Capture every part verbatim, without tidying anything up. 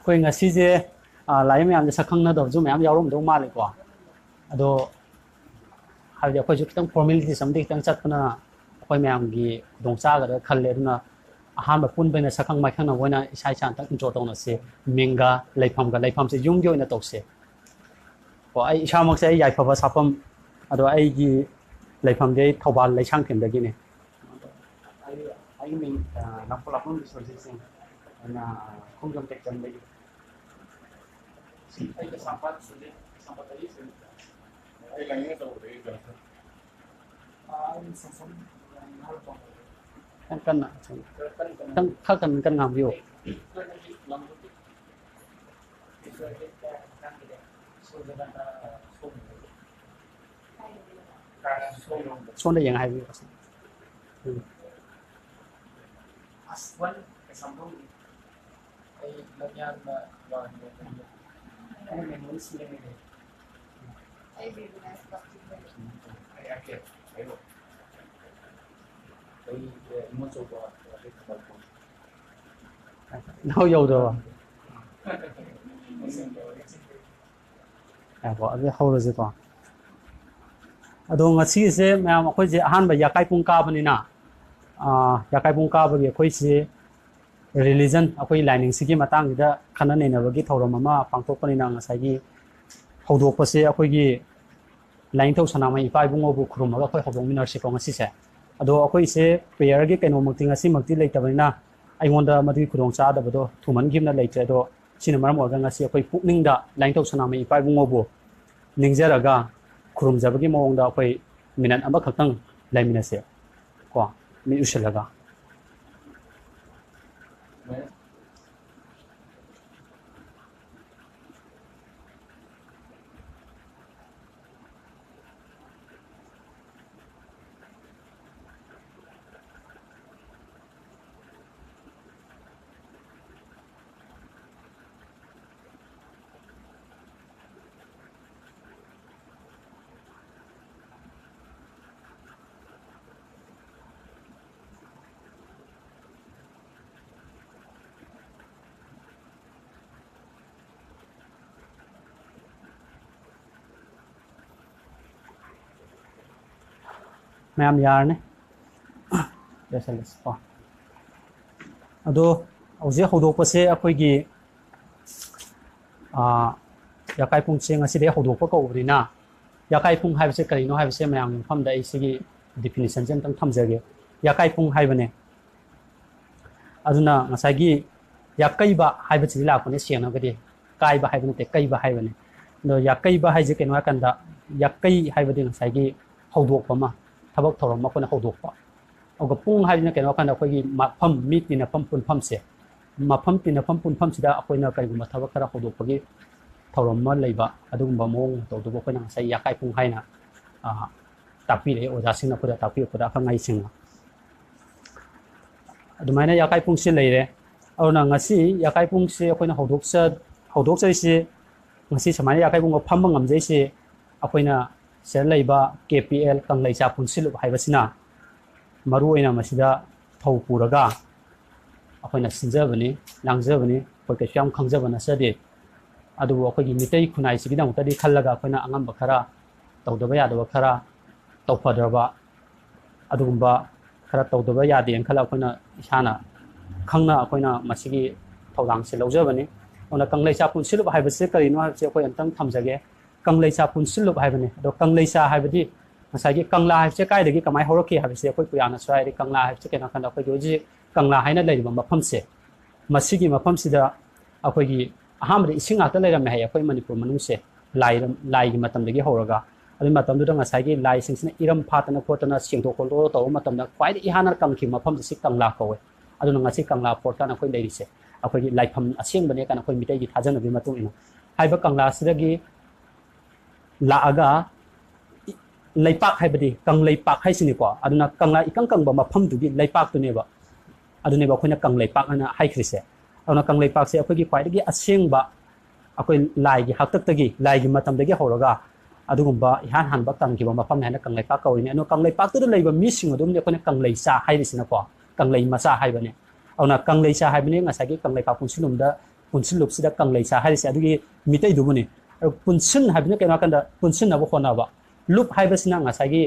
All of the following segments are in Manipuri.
ꯑꯩꯈꯣꯏ ꯉꯁꯤꯁꯦ, ꯑ, ꯂꯥꯛꯏ ꯃꯌꯥꯝꯁꯦ ꯁꯛ ꯈꯪꯅꯗꯕꯁꯨ ꯃꯌꯥꯝ ꯌꯥꯎꯔꯝꯗꯧ ꯃꯥꯜꯂꯤꯀꯣ꯫ ꯑꯗꯣ ꯍꯥꯏꯕꯗꯤ ꯑꯩꯈꯣꯏꯁꯨ ꯈꯤꯇꯪ formalities ꯑꯃꯗꯤ ꯈꯤꯇꯪ ꯆꯠꯄꯅ ꯑꯩꯈꯣꯏ ꯃꯌꯥꯝꯒꯤ ꯈꯨꯗꯣꯡ ꯆꯥꯒꯗ꯭ꯔꯥ ꯈꯜꯂꯦ꯫ ꯑꯗꯨꯅ ꯑꯍꯥꯟꯕ ꯄꯨꯟꯕꯅ ꯁꯛꯈꯪ ꯃꯥꯏꯈꯪꯅꯕ ꯑꯣꯏꯅ ꯏꯁꯥ ꯏꯁꯥ ꯑꯝꯇꯪ intro ꯇꯧꯅꯁꯤ꯫ ꯃꯤꯡꯒ ꯂꯩꯐꯝꯒ, ꯂꯩꯐꯝꯁꯦ ꯌꯨꯝꯒꯤ ꯑꯣꯏꯅ ꯇꯧꯁꯦ꯫ ꯀꯣ, ꯑꯩ ꯏꯁꯥꯃꯛꯁꯦ ꯑꯩ ꯌꯥꯏꯐꯕ ꯁꯥꯐꯝ, ꯑꯗꯣ ꯑꯩꯒꯤ ꯂꯩꯐꯝꯗꯤ ꯑꯩ ꯊꯧꯕꯥꯜ ꯂꯩꯁꯥꯡꯊꯦꯝꯗꯒꯤꯅꯦ꯫ ꯑꯩ, ꯑꯩꯒꯤ ꯃꯤꯡ, ꯑ, ꯂꯥꯡꯐꯣꯜ ꯂꯥꯡꯐꯝ ꯕꯤꯁ꯭ꯋꯖꯤꯠ ꯁꯤꯡ꯫ ꯑꯩꯅ, ꯑ, ꯈꯣꯡꯖꯣꯝ ꯇꯦꯛꯆꯝꯗꯒꯤ꯫ ꯑꯩ ꯀꯩꯁꯥꯝꯄꯥꯠ ꯁꯨꯖꯤꯠ, ꯀꯩꯁꯥꯝꯄꯥꯠꯇꯒꯤ ꯁꯨꯖꯤꯠ꯫ ꯑꯩ ꯂꯥꯏꯅꯤꯡ ꯑꯆꯧꯕꯗꯒꯤ ꯖꯣꯟꯁꯟ꯫ ꯑ, ꯑꯩ ꯁꯦꯝꯁꯟ꯫ ꯈꯤꯇꯪ ꯀꯟꯅ, ꯈꯤꯇꯪ, ꯈꯔ ꯀꯟꯅ, ꯈꯤꯇꯪ ꯈꯔ ꯀꯟꯅ, ꯀꯟꯅ ꯉꯥꯡꯕꯤꯌꯨ꯫ ꯁꯣꯝꯗ ꯌꯦꯡꯉ ꯍꯥꯏꯕꯤꯌꯨ꯫ ꯎꯝ꯫ ꯑꯁ, ꯋꯥꯟ ꯑꯦꯛꯖꯥꯝꯄꯜ, ꯑꯩ ꯂꯝꯌꯥꯟꯕ ꯋꯥꯡꯉꯦ, ꯑꯩꯅ ꯃꯦꯃꯣꯔꯤ ꯁꯤꯖꯤꯟꯅꯩ꯫ ꯑꯩ ꯕꯤꯕꯤꯅꯥꯁ ꯀꯛꯆꯤꯡꯗꯒꯤ꯫ ꯑꯩ ꯑꯥꯔ ꯀꯦ, ꯑꯩ, ꯑꯩ, ꯏꯃꯣ ꯑꯆꯧꯕ, ꯑꯩ ꯊꯕꯛ ꯐꯪꯉꯦ꯫ ꯏꯅꯥꯎ ꯌꯧꯗ꯭ꯔꯕꯣ? ꯉꯥꯏꯈꯣ, ꯑꯗꯨꯗꯤ ꯍꯧꯔꯁꯤꯀꯣ꯫ ꯑꯗꯣ ꯉꯁꯤꯒꯤꯁꯦ ꯃꯌꯥꯝ ꯑꯩꯈꯣꯏꯁꯦ ꯑꯍꯥꯟꯕ ꯌꯥꯀꯥꯏ ꯄꯨꯡ ꯀꯥꯕꯅꯤꯅ, ꯑꯥ, ꯌꯥꯀꯥꯏ ꯄꯨꯡ ꯀꯥꯕꯒꯤ ꯑꯩꯈꯣꯏꯁꯤ religion, ꯑꯩꯈꯣꯏ ꯂꯥꯏꯅꯤꯡꯁꯤꯒꯤ ꯃꯇꯥꯡꯁꯤꯗ ꯈꯟꯅ ꯅꯩꯅꯕꯒꯤ ꯊꯧꯔꯝ ꯑꯃ ꯄꯥꯡꯊꯣꯛꯄꯅꯤꯅ ꯉꯁꯥꯏꯒꯤ ꯍꯧꯗꯣꯛꯄꯁꯦ ꯑꯩꯈꯣꯏꯒꯤ ꯂꯥꯏꯅꯤꯡꯊꯧ ꯁꯅꯥꯃꯍꯤ ꯏꯄꯥ ꯏꯕꯨꯡꯉꯣꯕꯨ ꯈꯨꯔꯨꯝꯃꯒ ꯑꯩꯈꯣꯏ ꯍꯧꯗꯣꯛꯃꯤꯟꯅꯔꯁꯤꯀꯣ ꯉꯁꯤꯁꯦ꯫ ꯑꯗꯣ ꯑꯩꯈꯣꯏꯁꯦ prayer ꯒꯤ ꯀꯩꯅꯣꯃꯛꯇꯤ ꯉꯁꯤꯃꯛꯇꯤ ꯂꯩꯇꯕꯅꯤꯅ ꯑꯩꯉꯣꯟꯗ ꯃꯗꯨꯒꯤ ꯈꯨꯗꯣꯡꯆꯥꯗꯕꯗꯣ ꯊꯨꯃꯟꯈꯤꯕꯅ ꯂꯩꯇ꯭ꯔꯦ꯫ ꯑꯗꯣ ꯁꯤꯅ ꯃꯔꯝ ꯑꯣꯏꯔꯒ ꯉꯁꯤ ꯑꯩꯈꯣꯏ ꯄꯨꯛꯅꯤꯡꯗ ꯂꯥꯏꯅꯤꯡꯊꯧ ꯁꯅꯥꯃꯍꯤ ꯏꯄꯥ ꯏꯕꯨꯡꯉꯣꯕꯨ ꯅꯤꯡꯖꯔꯒ ꯈꯨꯔꯨꯝꯖꯕꯒꯤ ꯃꯑꯣꯡꯗ ꯑꯩꯈꯣꯏ ꯃꯤꯅꯠ ꯑꯃꯈꯛꯇꯪ ꯂꯩꯃꯤꯟꯅꯁꯦ ꯀꯣ, ꯃꯤꯠ ꯎꯏꯁꯤꯜꯂꯒ꯫ ꯃꯌꯥꯝ ꯌꯥꯔꯅꯤ꯫ ꯂꯣꯏꯁꯜꯂꯁꯤ ꯀꯣ꯫ ꯑꯗꯣ ꯍꯧꯖꯤꯛ ꯍꯧꯗꯣꯛꯄꯁꯦ ꯑꯩꯈꯣꯏꯒꯤ, ꯑꯥ, ꯌꯥꯀꯥꯏ ꯄꯨꯡꯁꯦ ꯉꯁꯤꯗꯒꯤ ꯍꯧꯗꯣꯛꯄ ꯀꯧꯕꯅꯤꯅ, ꯌꯥꯀꯥꯏ ꯄꯨꯡ ꯍꯥꯏꯕꯁꯦ ꯀꯔꯤꯅꯣ ꯍꯥꯏꯕꯁꯦ ꯃꯌꯥꯝꯒꯤ ꯃꯐꯝꯗ ꯑꯩ ꯁꯤꯒꯤ definition ꯁꯦ ꯑꯝꯇꯪ ꯊꯝꯖꯒꯦ꯫ ꯌꯥꯀꯥꯏ ꯄꯨꯡ ꯍꯥꯏꯕꯅꯦ꯫ ꯑꯗꯨꯅ ꯉꯁꯥꯏꯒꯤ ꯌꯥꯀꯩꯕ ꯍꯥꯏꯕꯁꯤꯗꯤ ꯂꯥꯛꯄꯅꯦ, ꯁꯦꯡꯅꯕꯗꯤ ꯀꯥꯏꯕ ꯍꯥꯏꯕ ꯅꯠꯇꯦ, ꯀꯩꯕ ꯍꯥꯏꯕꯅꯦ꯫ ꯑꯗꯣ ꯌꯥꯀꯩꯕ ꯍꯥꯏꯁꯦ ꯀꯩꯅꯣ ꯍꯥꯏꯀꯥꯟꯗ, ꯌꯥꯀꯩ ꯍꯥꯏꯕꯗꯤ ꯉꯁꯥꯏꯒꯤ ꯍꯧꯗꯣꯛꯄ ꯑꯃ, ꯊꯕꯛ ꯊꯧꯔꯝ ꯑꯃ ꯑꯩꯈꯣꯏꯅ ꯍꯧꯗꯣꯛꯄ꯫ ꯑꯗꯨꯒ ꯄꯨꯡ ꯍꯥꯏꯁꯤꯅ ꯀꯩꯅꯣ ꯍꯥꯏꯀꯥꯟꯗ ꯑꯩꯈꯣꯏꯒꯤ ꯃꯐꯝ, ꯃꯤ ꯇꯤꯟꯅꯐꯝ ꯄꯨꯟꯐꯝꯁꯦ, ꯃꯐꯝ ꯇꯤꯟꯅꯐꯝ ꯄꯨꯟꯐꯝꯁꯤꯗ ꯑꯩꯈꯣꯏꯅ ꯀꯔꯤꯒꯨꯝꯕ ꯊꯕꯛ ꯈꯔ ꯍꯧꯗꯣꯛꯄꯒꯤ ꯊꯧꯔꯝ ꯑꯃ ꯂꯩꯕ, ꯑꯗꯨꯒꯨꯝꯕ ꯃꯑꯣꯡ ꯃꯇꯧꯗꯨꯕꯨ ꯑꯩꯈꯣꯏꯅ ꯉꯁꯥꯏ ꯌꯥꯀꯥꯏ ꯄꯨꯡ ꯍꯥꯏꯅ, ꯑ, ꯇꯥꯛꯄꯤꯔꯛꯑꯦ ꯑꯣꯖꯥꯁꯤꯡꯅ ꯑꯩꯈꯣꯏꯗ ꯇꯥꯛꯄꯤꯔꯛꯄꯗ, ꯑꯈꯪ ꯑꯍꯩꯁꯤꯡꯅ꯫ ꯑꯗꯨꯃꯥꯏꯅ ꯌꯥꯀꯥꯏ ꯄꯨꯡꯁꯤ ꯂꯩꯔꯦ꯫ ꯑꯗꯨꯅ ꯉꯁꯤ ꯌꯥꯀꯥꯏ ꯄꯨꯡꯁꯤ ꯑꯩꯈꯣꯏꯅ ꯍꯧꯗꯣꯛꯆ-, ꯍꯧꯗꯣꯛꯆꯔꯤꯁꯤ, ꯉꯁꯤ ꯁꯨꯃꯥꯏꯅ ꯌꯥꯀꯥꯏ ꯄꯨꯡ ꯐꯝꯕ ꯉꯝꯖꯩꯁꯤ ꯑꯩꯈꯣꯏꯅ ꯁꯤꯗ ꯂꯩꯕ K P L ꯀꯪꯂꯩꯆꯥ ꯄꯨꯟꯁꯤꯜꯂꯨꯞ ꯍꯥꯏꯕꯁꯤꯅ ꯃꯔꯨ ꯑꯣꯏꯅ ꯃꯁꯤꯗ ꯊꯧ ꯄꯨꯔꯒ ꯑꯩꯈꯣꯏꯅ ꯁꯤꯟꯖꯕꯅꯤ, ꯂꯥꯡꯖꯕꯅꯤ꯫ ꯑꯩꯈꯣꯏ ꯀꯩꯁꯨ ꯌꯥꯝ ꯈꯪꯖꯕ ꯅꯠꯆꯗꯦ꯫ ꯑꯗꯨꯕꯨ ꯑꯩꯈꯣꯏꯒꯤ ꯃꯤꯇꯩ ꯈꯨꯟꯅꯥꯏꯁꯤꯒꯤꯗꯃꯛꯇꯗꯤ ꯈꯜꯂꯒ ꯑꯩꯈꯣꯏꯅ ꯑꯉꯝꯕ ꯈꯔ, ꯇꯧꯗꯕ ꯌꯥꯗꯕ ꯈꯔ, ꯇꯧꯐꯗ꯭ꯔꯕ ꯑꯗꯨꯒꯨꯝꯕ ꯈꯔ ꯇꯧꯗꯕ ꯌꯥꯗꯦꯅ ꯈꯜꯂꯒ ꯑꯩꯈꯣꯏꯅ ꯏꯁꯥꯅ ꯈꯪꯅ ꯑꯩꯈꯣꯏꯅ ꯃꯁꯤꯒꯤ ꯊꯧꯗꯥꯡꯁꯦ ꯂꯧꯖꯕꯅꯤ꯫ ꯑꯗꯨꯅ ꯀꯪꯂꯩꯆꯥ ꯄꯨꯟꯁꯤꯜꯂꯨꯞ ꯍꯥꯏꯕꯁꯤ ꯀꯔꯤꯅꯣ ꯍꯥꯏꯕꯁꯤ ꯑꯩꯈꯣꯏ ꯑꯝꯇꯪ ꯊꯝꯖꯒꯦ꯫ ꯀꯪꯂꯩꯆꯥ ꯄꯨꯟꯁꯤꯜꯂꯨꯞ ꯍꯥꯏꯕꯅꯤ꯫ ꯑꯗꯣ ꯀꯪꯂꯩꯆꯥ ꯍꯥꯏꯕꯗꯤ ꯉꯁꯥꯏꯒꯤ ꯀꯪꯂꯥ ꯍꯥꯏꯕꯁꯦ ꯀꯥꯏꯗꯒꯤ ꯀꯃꯥꯏꯅ ꯍꯧꯔꯛꯈꯤ ꯍꯥꯏꯕꯁꯦ ꯑꯩꯈꯣꯏ ꯄꯨꯌꯥꯅꯁꯨ ꯍꯥꯏꯔꯤ꯫ ꯀꯪꯂꯥ ꯍꯥꯏꯕꯁꯦ ꯀꯩꯅꯣ ꯍꯥꯏ ꯀꯥꯟꯗ ꯑꯩꯈꯣꯏꯒꯤ ꯍꯧꯖꯤꯛ ꯀꯪꯂꯥ ꯍꯥꯏꯅ ꯂꯩꯔꯤꯕ ꯃꯐꯝꯁꯦ, ꯃꯁꯤꯒꯤ ꯃꯐꯝꯁꯤꯗ ꯑꯩꯈꯣꯏꯒꯤ ꯑꯍꯥꯟꯕꯗ ꯏꯁꯤꯡ ꯉꯥꯛꯇ ꯂꯩꯔꯝꯃꯦ ꯍꯥꯏꯌꯦ ꯑꯩꯈꯣꯏ ꯃꯅꯤꯄꯨꯔ ꯃꯅꯨꯡꯁꯦ, ꯂꯥꯏ, ꯂꯥꯏꯒꯤ ꯃꯇꯝꯗꯒꯤ ꯍꯧꯔꯒ꯫ ꯑꯗꯨꯒꯤ ꯃꯇꯝꯗꯨꯗ ꯉꯁꯥꯏꯒꯤ ꯂꯥꯏꯁꯤꯡꯁꯤꯅ ꯏꯔꯝ ꯐꯥꯠꯇꯅ ꯈꯣꯠꯇꯅ ꯁꯦꯡꯗꯣꯛ ꯈꯣꯠꯇꯣꯛ ꯇꯧꯕ ꯃꯇꯝꯗ ꯈ꯭ꯋꯥꯏꯗꯒꯤ ꯏꯍꯥꯟ ꯍꯥꯟꯅ ꯀꯪꯈꯤꯕ ꯃꯐꯝꯁꯤ ꯁꯤ ꯀꯪꯂꯥ ꯀꯧꯋꯦ꯫ ꯑꯗꯨꯅ ꯉꯁꯤ ꯀꯪꯂꯥ ꯐꯣꯔꯠ ꯀꯥꯏꯅ ꯑꯩꯈꯣꯏ ꯂꯩꯔꯤꯁꯦ ꯑꯩꯈꯣꯏꯒꯤ ꯂꯥꯏꯐꯝ ꯑꯁꯦꯡꯕꯅꯦ ꯀꯥꯏꯅ ꯑꯩꯈꯣꯏ ꯃꯤꯇꯩꯒꯤ ꯊꯥꯖꯅꯕꯤ ꯃꯇꯨꯡ ꯏꯟꯅ꯫ ꯍꯥꯏꯕ ꯀꯪꯂꯥꯁꯤꯗꯒꯤ ꯂꯥꯛꯑꯒ ꯂꯩꯄꯥꯛ ꯍꯥꯏꯕꯗꯤ ꯀꯪꯂꯩꯄꯥꯛ ꯍꯥꯏꯁꯤꯅꯤꯀꯣ꯫ ꯑꯗꯨꯅ ꯀꯪꯂꯥ ꯏꯀꯪ ꯀꯪꯕ ꯃꯐꯝꯗꯨꯒꯤ ꯂꯩꯄꯥꯛꯇꯨꯅꯦꯕ꯫ ꯑꯗꯨꯅꯦꯕ ꯑꯩꯈꯣꯏꯅ ꯀꯪꯂꯩꯄꯥꯛ ꯍꯥꯏꯅ ꯍꯥꯏꯈ꯭ꯔꯤꯁꯦ꯫ ꯑꯗꯨꯅ ꯀꯪꯂꯩꯄꯥꯛꯁꯦ ꯑꯩꯈꯣꯏꯒꯤ ꯈ꯭ꯋꯥꯏꯗꯒꯤ ꯑꯁꯦꯡꯕ, ꯑꯩꯈꯣꯏ ꯂꯥꯏꯒꯤ ꯍꯥꯛꯇꯛꯇꯒꯤ, ꯂꯥꯏꯒꯤ ꯃꯇꯝꯗꯒꯤ ꯍꯧꯔꯒ ꯑꯗꯨꯒꯨꯝꯕ ꯏꯍꯥꯟ ꯍꯥꯟꯕ ꯀꯪꯈꯤꯕ ꯃꯐꯝꯅꯤ ꯍꯥꯏꯅ ꯀꯪꯂꯩꯄꯥꯛ ꯀꯧꯔꯤꯅꯤ꯫ ꯑꯗꯣ ꯀꯪꯂꯩꯄꯥꯛꯇꯨꯗ ꯂꯩꯕ ꯃꯤꯁꯤꯡ ꯑꯗꯨꯝꯗꯤ ꯑꯩꯈꯣꯏꯅ ꯀꯪꯂꯩꯆꯥ ꯍꯥꯏꯔꯤꯁꯤꯅꯀꯣ, ꯀꯪꯂꯩ ꯃꯆꯥ ꯍꯥꯏꯕꯅꯦ꯫ ꯑꯗꯨꯅ ꯀꯪꯂꯩꯆꯥ ꯍꯥꯏꯕꯅꯤ ꯉꯁꯥꯏꯒꯤ ꯀꯪꯂꯩꯄꯥꯛ ꯄꯨꯟꯁꯤꯜꯂꯨꯝꯗ, ꯄꯨꯟꯁꯤꯜꯂꯨꯞꯁꯤꯗ ꯀꯪꯂꯩꯆꯥ ꯍꯥꯏꯔꯤꯁꯦ ꯑꯗꯨꯒꯤ ꯃꯤꯇꯩꯗꯨꯕꯨꯅꯤ꯫ ꯑꯗꯣ ꯄꯨꯟꯁꯤꯟ ꯍꯥꯏꯕꯅ ꯀꯩꯅꯣ ꯍꯥꯏ ꯀꯥꯟꯗ ꯄꯨꯟꯁꯤꯟꯅꯕ ꯍꯣꯠꯅꯕ꯫ ꯂꯨꯞ ꯍꯥꯏꯕꯁꯤꯅ ꯉꯁꯥꯏꯒꯤ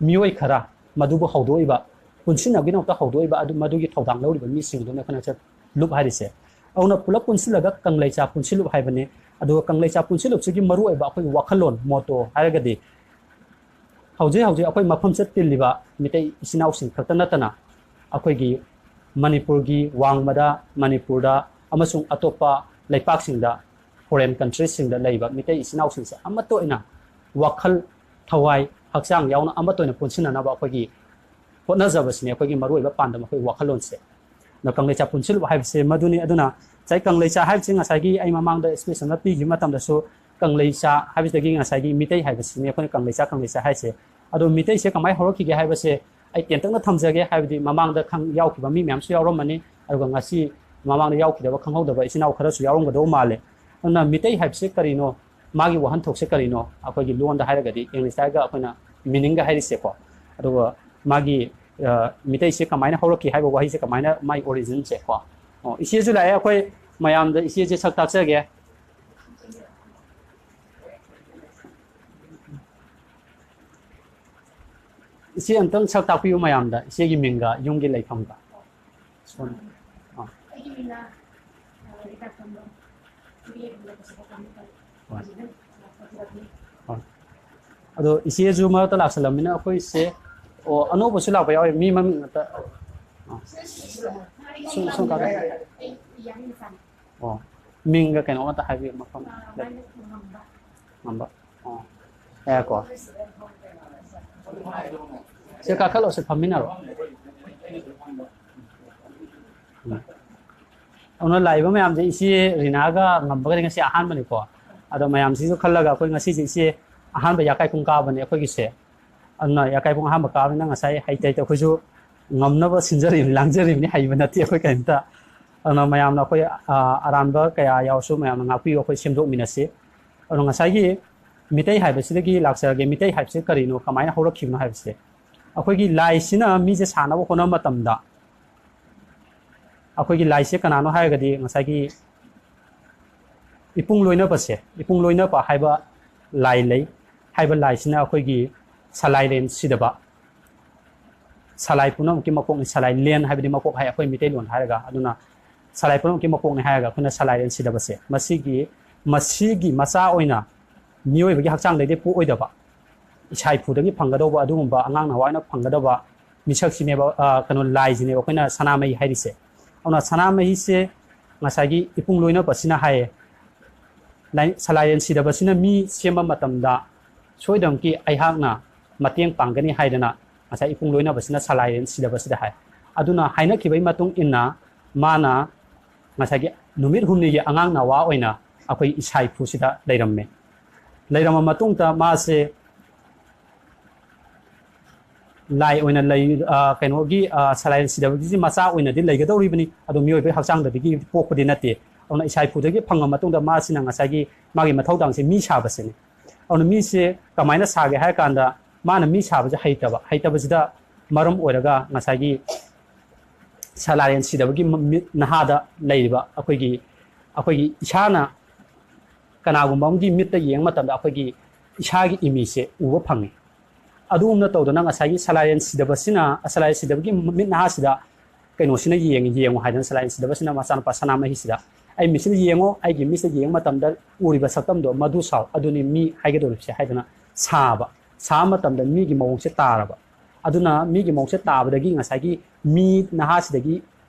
ꯃꯤꯑꯣꯏ ꯈꯔ, ꯃꯗꯨꯕꯨ ꯍꯧꯗꯣꯛꯏꯕ, ꯄꯨꯟꯁꯤꯟꯅꯕꯒꯤꯗꯃꯛꯇ ꯍꯧꯗꯣꯛꯏꯕ, ꯑꯗꯨ ꯃꯗꯨꯒꯤ ꯊꯧꯗꯥꯡ ꯂꯧꯔꯤꯕ ꯃꯤꯁꯤꯡꯗꯨꯅ ꯑꯩꯈꯣꯏꯅ ꯆꯠ-, ꯂꯨꯞ ꯍꯥꯏꯔꯤꯁꯦ꯫ ꯑꯗꯨꯅ ꯄꯨꯂꯞ ꯄꯨꯟꯁꯤꯜꯂꯒ ꯀꯪꯂꯩꯆꯥ ꯄꯨꯟꯁꯤꯜꯂꯨꯞ ꯍꯥꯏꯕꯅꯤ꯫ ꯑꯗꯨꯒ ꯀꯪꯂꯩꯆꯥ ꯄꯨꯟꯁꯤꯜꯂꯨꯞꯁꯤꯒꯤ ꯃꯔꯨꯑꯣꯏꯕ ꯑꯩꯈꯣꯏꯒꯤ ꯋꯥꯈꯜꯂꯣꯟ, ꯃꯣꯇꯣ ꯍꯥꯏꯔꯒꯗꯤ, ꯍꯧꯖꯤꯛ ꯍꯧꯖꯤꯛ ꯑꯩꯈꯣꯏ ꯃꯐꯝꯁꯤꯗ ꯇꯤꯜꯂꯤꯕ ꯃꯤꯇꯩ ꯏꯆꯤꯟ ꯏꯅꯥꯎꯁꯤꯡ ꯈꯛꯇ ꯅꯠꯇꯅ, ꯑꯩꯈꯣꯏꯒꯤ ꯃꯅꯤꯄꯨꯔꯒꯤ ꯋꯥꯡꯃꯗ, ꯃꯅꯤꯄꯨꯔꯗ ꯑꯃꯁꯨꯡ ꯑꯇꯣꯞꯄ ꯂꯩꯄꯥꯛꯁꯤꯡꯗ, ꯐꯣꯔꯦꯟ ꯀꯟꯇ꯭ꯔꯤꯁꯤꯡꯗ ꯂꯩꯕ ꯃꯤꯇꯩ ꯏꯆꯤꯟ ꯏꯅꯥꯎꯁꯤꯡꯁꯦ ꯑꯃꯠꯇ ꯑꯣꯏꯅ ꯋꯥꯈꯜ, ꯊꯋꯥꯏ, ꯍꯛꯆꯥꯡ ꯌꯥꯎꯅ ꯑꯃꯠꯇ ꯑꯣꯏꯅ ꯄꯨꯟꯁꯤꯟꯅꯅꯕ ꯑꯩꯈꯣꯏꯒꯤ ꯍꯣꯠꯅꯖꯕꯁꯤꯅꯦ ꯑꯩꯈꯣꯏꯒꯤ ꯃꯔꯨꯑꯣꯏꯕ ꯄꯥꯟꯗꯝ, ꯑꯩꯈꯣꯏꯒꯤ ꯋꯥꯈꯜꯂꯣꯟꯁꯦ꯫ ꯑꯗꯣ ꯀꯪꯂꯩꯆꯥ ꯄꯨꯟꯁꯤꯜꯂꯨꯕ ꯍꯥꯏꯕꯁꯦ ꯃꯗꯨꯅꯤ꯫ ꯑꯗꯨꯅ ꯉꯁꯥꯏ ꯀꯪꯂꯩꯆꯥ ꯍꯥꯏꯕꯁꯤ ꯉꯁꯥꯏꯒꯤ ꯑꯩ ꯃꯃꯥꯡꯗ ꯏꯁꯄꯤꯆ ꯑꯃ ꯄꯤꯈꯤꯕ ꯃꯇꯝꯗꯁꯨ ꯀꯪꯂꯩꯆꯥ ꯍꯥꯏꯕꯁꯤꯗꯒꯤ ꯉꯁꯥꯏꯒꯤ ꯃꯤꯇꯩ ꯍꯥꯏꯕꯁꯤꯅꯤ ꯑꯩꯈꯣꯏꯅ ꯀꯪꯂꯩꯆꯥ, ꯀꯪꯂꯩꯆꯥ ꯍꯥꯏꯁꯦ꯫ ꯑꯗꯣ ꯃꯤꯇꯩꯁꯦ ꯀꯃꯥꯏꯅ ꯍꯧꯔꯛꯈꯤꯒꯦ ꯍꯥꯏꯕꯁꯦ ꯑꯩ ꯇꯦꯟꯇꯛꯅ ꯊꯝꯖꯒꯦ, ꯍꯥꯏꯕꯗꯤ ꯃꯃꯥꯡꯗ ꯈꯪ-, ꯌꯥꯎꯈꯤꯕ ꯃꯤ ꯃꯌꯥꯝꯁꯨ ꯌꯥꯎꯔꯝꯃꯅꯤ, ꯑꯗꯨꯒ ꯉꯁꯤ ꯃꯃꯥꯡꯗ ꯌꯥꯎꯈꯤꯗꯕ, ꯈꯪꯍꯧꯗꯕ ꯏꯆꯤꯟ ꯏꯅꯥꯎ ꯈꯔꯁꯨ ꯌꯥꯎꯔꯝꯒꯗꯧꯕ ꯃꯥꯜꯂꯦ꯫ ꯑꯗꯨꯅ ꯃꯤꯇꯩ ꯍꯥꯏꯕꯁꯤ ꯀꯔꯤꯅꯣ, ꯃꯥꯒꯤ ꯋꯥꯍꯟꯊꯣꯛꯁꯦ ꯀꯔꯤꯅꯣ, ꯑꯩꯈꯣꯏꯒꯤ ꯂꯣꯟꯗ ꯍꯥꯏꯔꯒꯗꯤ, ꯏꯪꯂꯤꯁꯇ ꯍꯥꯏꯔꯒ ꯑꯩꯈꯣꯏꯅ ꯃꯤꯅꯤꯡꯒ ꯍꯥꯏꯔꯤꯁꯦꯀꯣ꯫ ꯑꯗꯨꯒ ꯃꯥꯒꯤ, ꯑ, ꯃꯤꯇꯩꯁꯦ ꯀꯃꯥꯏꯅ ꯍꯧꯔꯛꯈꯤ ꯍꯥꯏꯕ ꯋꯥꯍꯩꯁꯦ ꯀꯃꯥꯏꯅ, ꯃꯥꯏ ꯑꯣꯔꯤꯖꯤꯟꯁꯦ ꯀꯣ꯫ ꯑꯣ, ꯏꯆꯦꯁꯨ ꯂꯥꯛꯑꯦ, ꯑꯩꯈꯣꯏ ꯃꯌꯥꯝꯗ ꯏꯆꯦꯁꯦ ꯁꯛ ꯇꯥꯛꯆꯒꯦ꯫ ꯏꯆꯦ ꯑꯝꯇꯪ ꯁꯛ ꯇꯥꯛꯄꯤꯌꯨ ꯃꯌꯥꯝꯗ, ꯏꯆꯦꯒꯤ ꯃꯤꯡꯒ ꯌꯨꯝꯒꯤ ꯂꯩꯐꯝꯒ꯫ ꯁꯣꯝ-, ꯑꯥ꯫ ꯑꯩꯒꯤ ꯃꯤꯡꯅ, ꯑ, ꯔꯤꯇꯥ ꯈꯝꯕꯝ꯫ ꯍꯣꯏ꯫ ꯍꯣꯏ꯫ ꯑꯗꯣ ꯏꯆꯦꯁꯨ ꯃꯔꯛꯇ ꯂꯥꯛꯁꯜꯂꯝꯃꯤꯅ ꯑꯩꯈꯣꯏꯁꯦ, ꯑꯣ, ꯑꯅꯧꯕꯁꯨ ꯂꯥꯛꯄ ꯌꯥꯎꯋꯤ, ꯃꯤ ꯃꯃꯤꯡ ꯑꯝꯇ, ꯑꯥ꯫ ꯁꯨꯝ, ꯁꯨꯝ ꯀꯥꯈꯠ-, ꯑꯣ, ꯃꯤꯡꯒ ꯀꯩꯅꯣ ꯑꯃꯇ ꯍꯥꯏꯕꯤꯌꯨ, ꯃꯐꯝ꯫ ꯉꯝꯕ꯫ ꯑꯣ꯫ ꯌꯥꯏꯀꯣ꯫ ꯁꯤ ꯀꯥꯈꯠꯂꯣ, ꯁꯤ ꯐꯝꯃꯤꯟꯅꯔꯣ꯫ ꯎꯝ꯫ ꯑꯗꯨꯅ ꯂꯥꯛꯏꯕ ꯃꯌꯥꯝꯁꯦ ꯏꯆꯦ ꯔꯤꯅꯥꯒ ꯉꯝꯕꯒꯗꯤ ꯉꯁꯤ ꯑꯍꯥꯟꯕꯅꯤꯀꯣ꯫ ꯑꯗꯣ ꯃꯌꯥꯝꯁꯤꯁꯨ ꯈꯜꯂꯒ ꯑꯩꯈꯣꯏ ꯉꯁꯤꯁꯦ ꯏꯆꯦ ꯑꯍꯥꯟꯕ ꯌꯥꯀꯥꯏ ꯄꯨꯡ ꯀꯥꯕꯅꯦ ꯑꯩꯈꯣꯏꯒꯤꯁꯦ꯫ ꯑꯗꯨꯅ ꯌꯥꯀꯥꯏ ꯄꯨꯡ ꯑꯍꯥꯟꯕ ꯀꯥꯕꯅꯤꯅ ꯉꯁꯥꯏ ꯍꯩꯇ ꯍꯩꯇ ꯑꯩꯈꯣꯏꯁꯨ ꯉꯝꯅꯕ ꯁꯤꯟꯖꯔꯤꯕꯅꯤ, ꯂꯥꯡꯖꯔꯤꯕꯅꯤ, ꯍꯩꯕ ꯅꯠꯇꯦ ꯑꯩꯈꯣꯏ ꯀꯔꯤꯝꯇ꯫ ꯑꯗꯨꯅ ꯃꯌꯥꯝꯅ ꯑꯩꯈꯣꯏ, ꯑ, ꯑꯔꯥꯟꯕ ꯀꯌꯥ ꯌꯥꯎꯔꯁꯨ ꯃꯌꯥꯝꯅ ꯉꯥꯛꯄꯤꯌꯨ, ꯑꯩꯈꯣꯏ ꯁꯦꯝꯗꯣꯛꯃꯤꯟꯅꯁꯤ꯫ ꯑꯗꯣ ꯉꯁꯥꯏꯒꯤ ꯃꯤꯇꯩ ꯍꯥꯏꯕꯁꯤꯗꯒꯤ ꯂꯥꯛꯆꯔꯒꯦ꯫ ꯃꯤꯇꯩ ꯍꯥꯏꯕꯁꯤ ꯀꯔꯤꯅꯣ, ꯀꯃꯥꯏꯅ ꯍꯧꯔꯛꯈꯤꯕꯅꯣ ꯍꯥꯏꯕꯁꯦ, ꯑꯩꯈꯣꯏꯒꯤ ꯂꯥꯏꯁꯤꯅ ꯃꯤꯁꯦ ꯁꯥꯟꯅꯕ ꯍꯣꯠꯅꯕ ꯃꯇꯝꯗ ꯑꯩꯈꯣꯏꯒꯤ ꯂꯥꯏꯁꯦ ꯀꯅꯥꯅꯣ ꯍꯥꯏꯔꯒꯗꯤ ꯉꯁꯥꯏꯒꯤ ꯏꯄꯨꯡ ꯂꯣꯏꯅꯕꯁꯦ, ꯏꯄꯨꯡ ꯂꯣꯏꯅꯕ ꯍꯥꯏꯕ ꯂꯥꯏ ꯂꯩ꯫ ꯍꯥꯏꯕ ꯂꯥꯏꯁꯤꯅ ꯑꯩꯈꯣꯏꯒꯤ ꯁꯂꯥꯏꯔꯦꯟ ꯁꯤꯗꯕ, ꯁꯂꯥꯏ ꯄꯨꯝꯅꯃꯛꯀꯤ ꯃꯀꯣꯛꯅꯤ꯫ ꯁꯂꯥꯏ ꯂꯦꯟ ꯍꯥꯏꯕꯗꯤ ꯃꯀꯣꯛ ꯍꯥꯏ ꯑꯩꯈꯣꯏ ꯃꯤꯇꯩꯂꯣꯟ ꯍꯥꯏꯔꯒ꯫ ꯑꯗꯨꯅ ꯁꯂꯥꯏ ꯄꯨꯝꯅꯃꯛꯀꯤ ꯃꯀꯣꯛꯅꯤ ꯍꯥꯏꯔꯒ ꯑꯩꯈꯣꯏꯅ ꯁꯂꯥꯏꯔꯦꯟ ꯁꯤꯗꯕꯁꯦ, ꯃꯁꯤꯒꯤ, ꯃꯁꯤꯒꯤ ꯃꯆꯥ ꯑꯣꯏꯅ ꯃꯤꯑꯣꯏꯕꯒꯤ ꯍꯛꯆꯥꯡꯗꯩꯗꯤ ꯄꯣꯛꯑꯣꯏꯗꯕ, ꯏꯁꯥ ꯏꯐꯨꯗꯒꯤ ꯐꯪꯒꯗꯧꯕ ꯑꯗꯨꯒꯨꯝꯕ ꯑꯉꯥꯡ ꯅꯍꯥ ꯑꯣꯏꯅ ꯐꯪꯒꯗꯕ ꯃꯤꯁꯛꯁꯤꯅꯦꯕ, ꯑ, ꯀꯩꯅꯣ, ꯂꯥꯏꯁꯤꯅꯦꯕ ꯑꯩꯈꯣꯏꯅ ꯁꯅꯥꯃꯍꯤ ꯍꯥꯏꯔꯤꯁꯦ꯫ ꯑꯗꯨꯅ ꯁꯅꯥꯃꯍꯤꯁꯦ ꯉꯁꯥꯏꯒꯤ ꯏꯄꯨꯡ ꯂꯣꯏꯅꯕꯁꯤꯅ ꯍꯥꯏꯌꯦ, ꯂꯥꯏ-, ꯁꯂꯥꯏꯔꯦꯟ ꯁꯤꯗꯕꯁꯤꯅ ꯃꯤ ꯁꯦꯝꯕ ꯃꯇꯝꯗ ꯁꯣꯏꯗꯅꯃꯛꯀꯤ ꯑꯩꯍꯥꯛꯅ ꯃꯇꯦꯡ ꯄꯥꯡꯒꯅꯤ ꯍꯥꯏꯗꯅ ꯉꯁꯥꯏ ꯏꯄꯨꯡ ꯂꯣꯏꯅꯕꯁꯤꯅ ꯁꯂꯥꯏꯔꯦꯟ ꯁꯤꯗꯕꯁꯤꯗ ꯍꯥꯏ꯫ ꯑꯗꯨꯅ ꯍꯥꯏꯅꯈꯤꯕꯒꯤ ꯃꯇꯨꯡ ꯏꯟꯅ ꯃꯥꯅ ꯉꯁꯥꯏꯒꯤ ꯅꯨꯃꯤꯠ ꯍꯨꯝꯅꯤꯒꯤ ꯑꯉꯥꯡ ꯅꯋꯥ ꯑꯣꯏꯅ ꯑꯩꯈꯣꯏ ꯏꯁꯥ ꯏꯐꯨꯁꯤꯗ ꯂꯩꯔꯝꯃꯦ꯫ ꯂꯩꯔꯝꯃ ꯃꯇꯨꯡꯗ ꯃꯥꯁꯦ ꯂꯥꯏ ꯑꯣꯏꯅ ꯂꯩ-, ꯑ, ꯀꯩꯅꯣꯒꯤ, ꯑ, ꯁꯂꯥꯏꯔꯦꯟ ꯁꯤꯗꯕꯒꯤꯁꯤ ꯃꯆꯥ ꯑꯣꯏꯅꯗꯤ ꯂꯩꯒꯗꯧꯔꯤꯕꯅꯤ, ꯑꯗꯣ ꯃꯤꯑꯣꯏꯕꯒꯤ ꯍꯛꯆꯥꯡꯗꯒꯤ ꯄꯣꯛꯄꯗꯤ ꯅꯠꯇꯦ꯫ ꯑꯗꯨꯅ ꯏꯁꯥ ꯏꯐꯨꯗꯒꯤ ꯐꯪꯉ ꯃꯇꯨꯡꯗ ꯃꯥꯁꯤꯅ ꯉꯁꯥꯏꯒꯤ ꯃꯥꯒꯤ ꯃꯊꯧꯗꯥꯡꯁꯦ ꯃꯤ ꯁꯥꯕꯁꯤꯅꯤ꯫ ꯑꯗꯨꯅ ꯃꯤꯁꯦ ꯀꯃꯥꯏꯅ ꯁꯥꯒꯦ ꯍꯥꯏꯔ ꯀꯥꯟꯗ, ꯃꯥꯅ ꯃꯤ ꯁꯥꯕꯁꯦ ꯍꯩꯇꯕ, ꯍꯩꯇꯕꯁꯤꯗ ꯃꯔꯝ ꯑꯣꯏꯔꯒ ꯉꯁꯥꯏꯒꯤ ꯁꯂꯥꯏꯔꯦꯟ ꯁꯤꯗꯕꯒꯤ ꯃ-, ꯃꯤꯠ ꯅꯍꯥꯗ ꯂꯩꯔꯤꯕ ꯑꯩꯈꯣꯏꯒꯤ, ꯑꯩꯈꯣꯏꯒꯤ ꯏꯁꯥꯅ ꯀꯅꯥꯒꯨꯝꯕ ꯑꯃꯒꯤ ꯃꯤꯠꯇ ꯌꯦꯡꯕ ꯃꯇꯝꯗ ꯑꯩꯈꯣꯏꯒꯤ ꯏꯁꯥꯒꯤ ꯏꯃꯤꯁꯦ ꯎꯕ ꯐꯪꯉꯤ꯫ ꯑꯗꯨꯒꯨꯝꯅ ꯇꯧꯗꯅ ꯉꯁꯥꯏꯒꯤ ꯁꯂꯥꯏꯔꯦꯟ ꯁꯤꯗꯕꯁꯤꯅ, ꯁꯂꯥꯏꯔꯦꯟ ꯁꯤꯗꯕꯒꯤ ꯃꯤꯠ ꯅꯍꯥꯁꯤꯗ ꯀꯩꯅꯣꯁꯤꯅ ꯌꯦꯡꯉꯤ, ꯌꯦꯡꯉꯨ ꯍꯥꯏꯗꯅ ꯁꯂꯥꯏꯔꯦꯟ ꯁꯤꯗꯕꯁꯤꯅ ꯃꯆꯥꯅꯨꯄꯥ ꯁꯅꯥꯃꯍꯤꯁꯤꯗ, "ꯑꯩ ꯃꯤꯠꯁꯤꯗ ꯌꯦꯡꯉꯣ, ꯑꯩꯒꯤ ꯃꯤꯠꯁꯤꯗ ꯌꯦꯡꯕ ꯃꯇꯝꯗ ꯎꯔꯤꯕ ꯁꯛꯇꯝꯗꯣ ꯃꯗꯨ ꯁꯥꯎ, ꯑꯗꯨꯅꯤ ꯃꯤ ꯍꯥꯏꯒꯗꯧꯔꯤꯕꯁꯦ" ꯍꯥꯏꯗꯅ ꯁꯥꯕ, ꯁꯥꯕ ꯃꯇꯝꯗ ꯃꯤꯒꯤ ꯃꯑꯣꯡꯁꯦ ꯇꯥꯔꯕ꯫ ꯑꯗꯨꯅ ꯃꯤꯒꯤ ꯃꯑꯣꯡꯁꯦ ꯇꯥꯕꯗꯒꯤ ꯉꯁꯥꯏꯒꯤ ꯃꯤ ꯅꯍꯥꯁꯤꯗꯒꯤ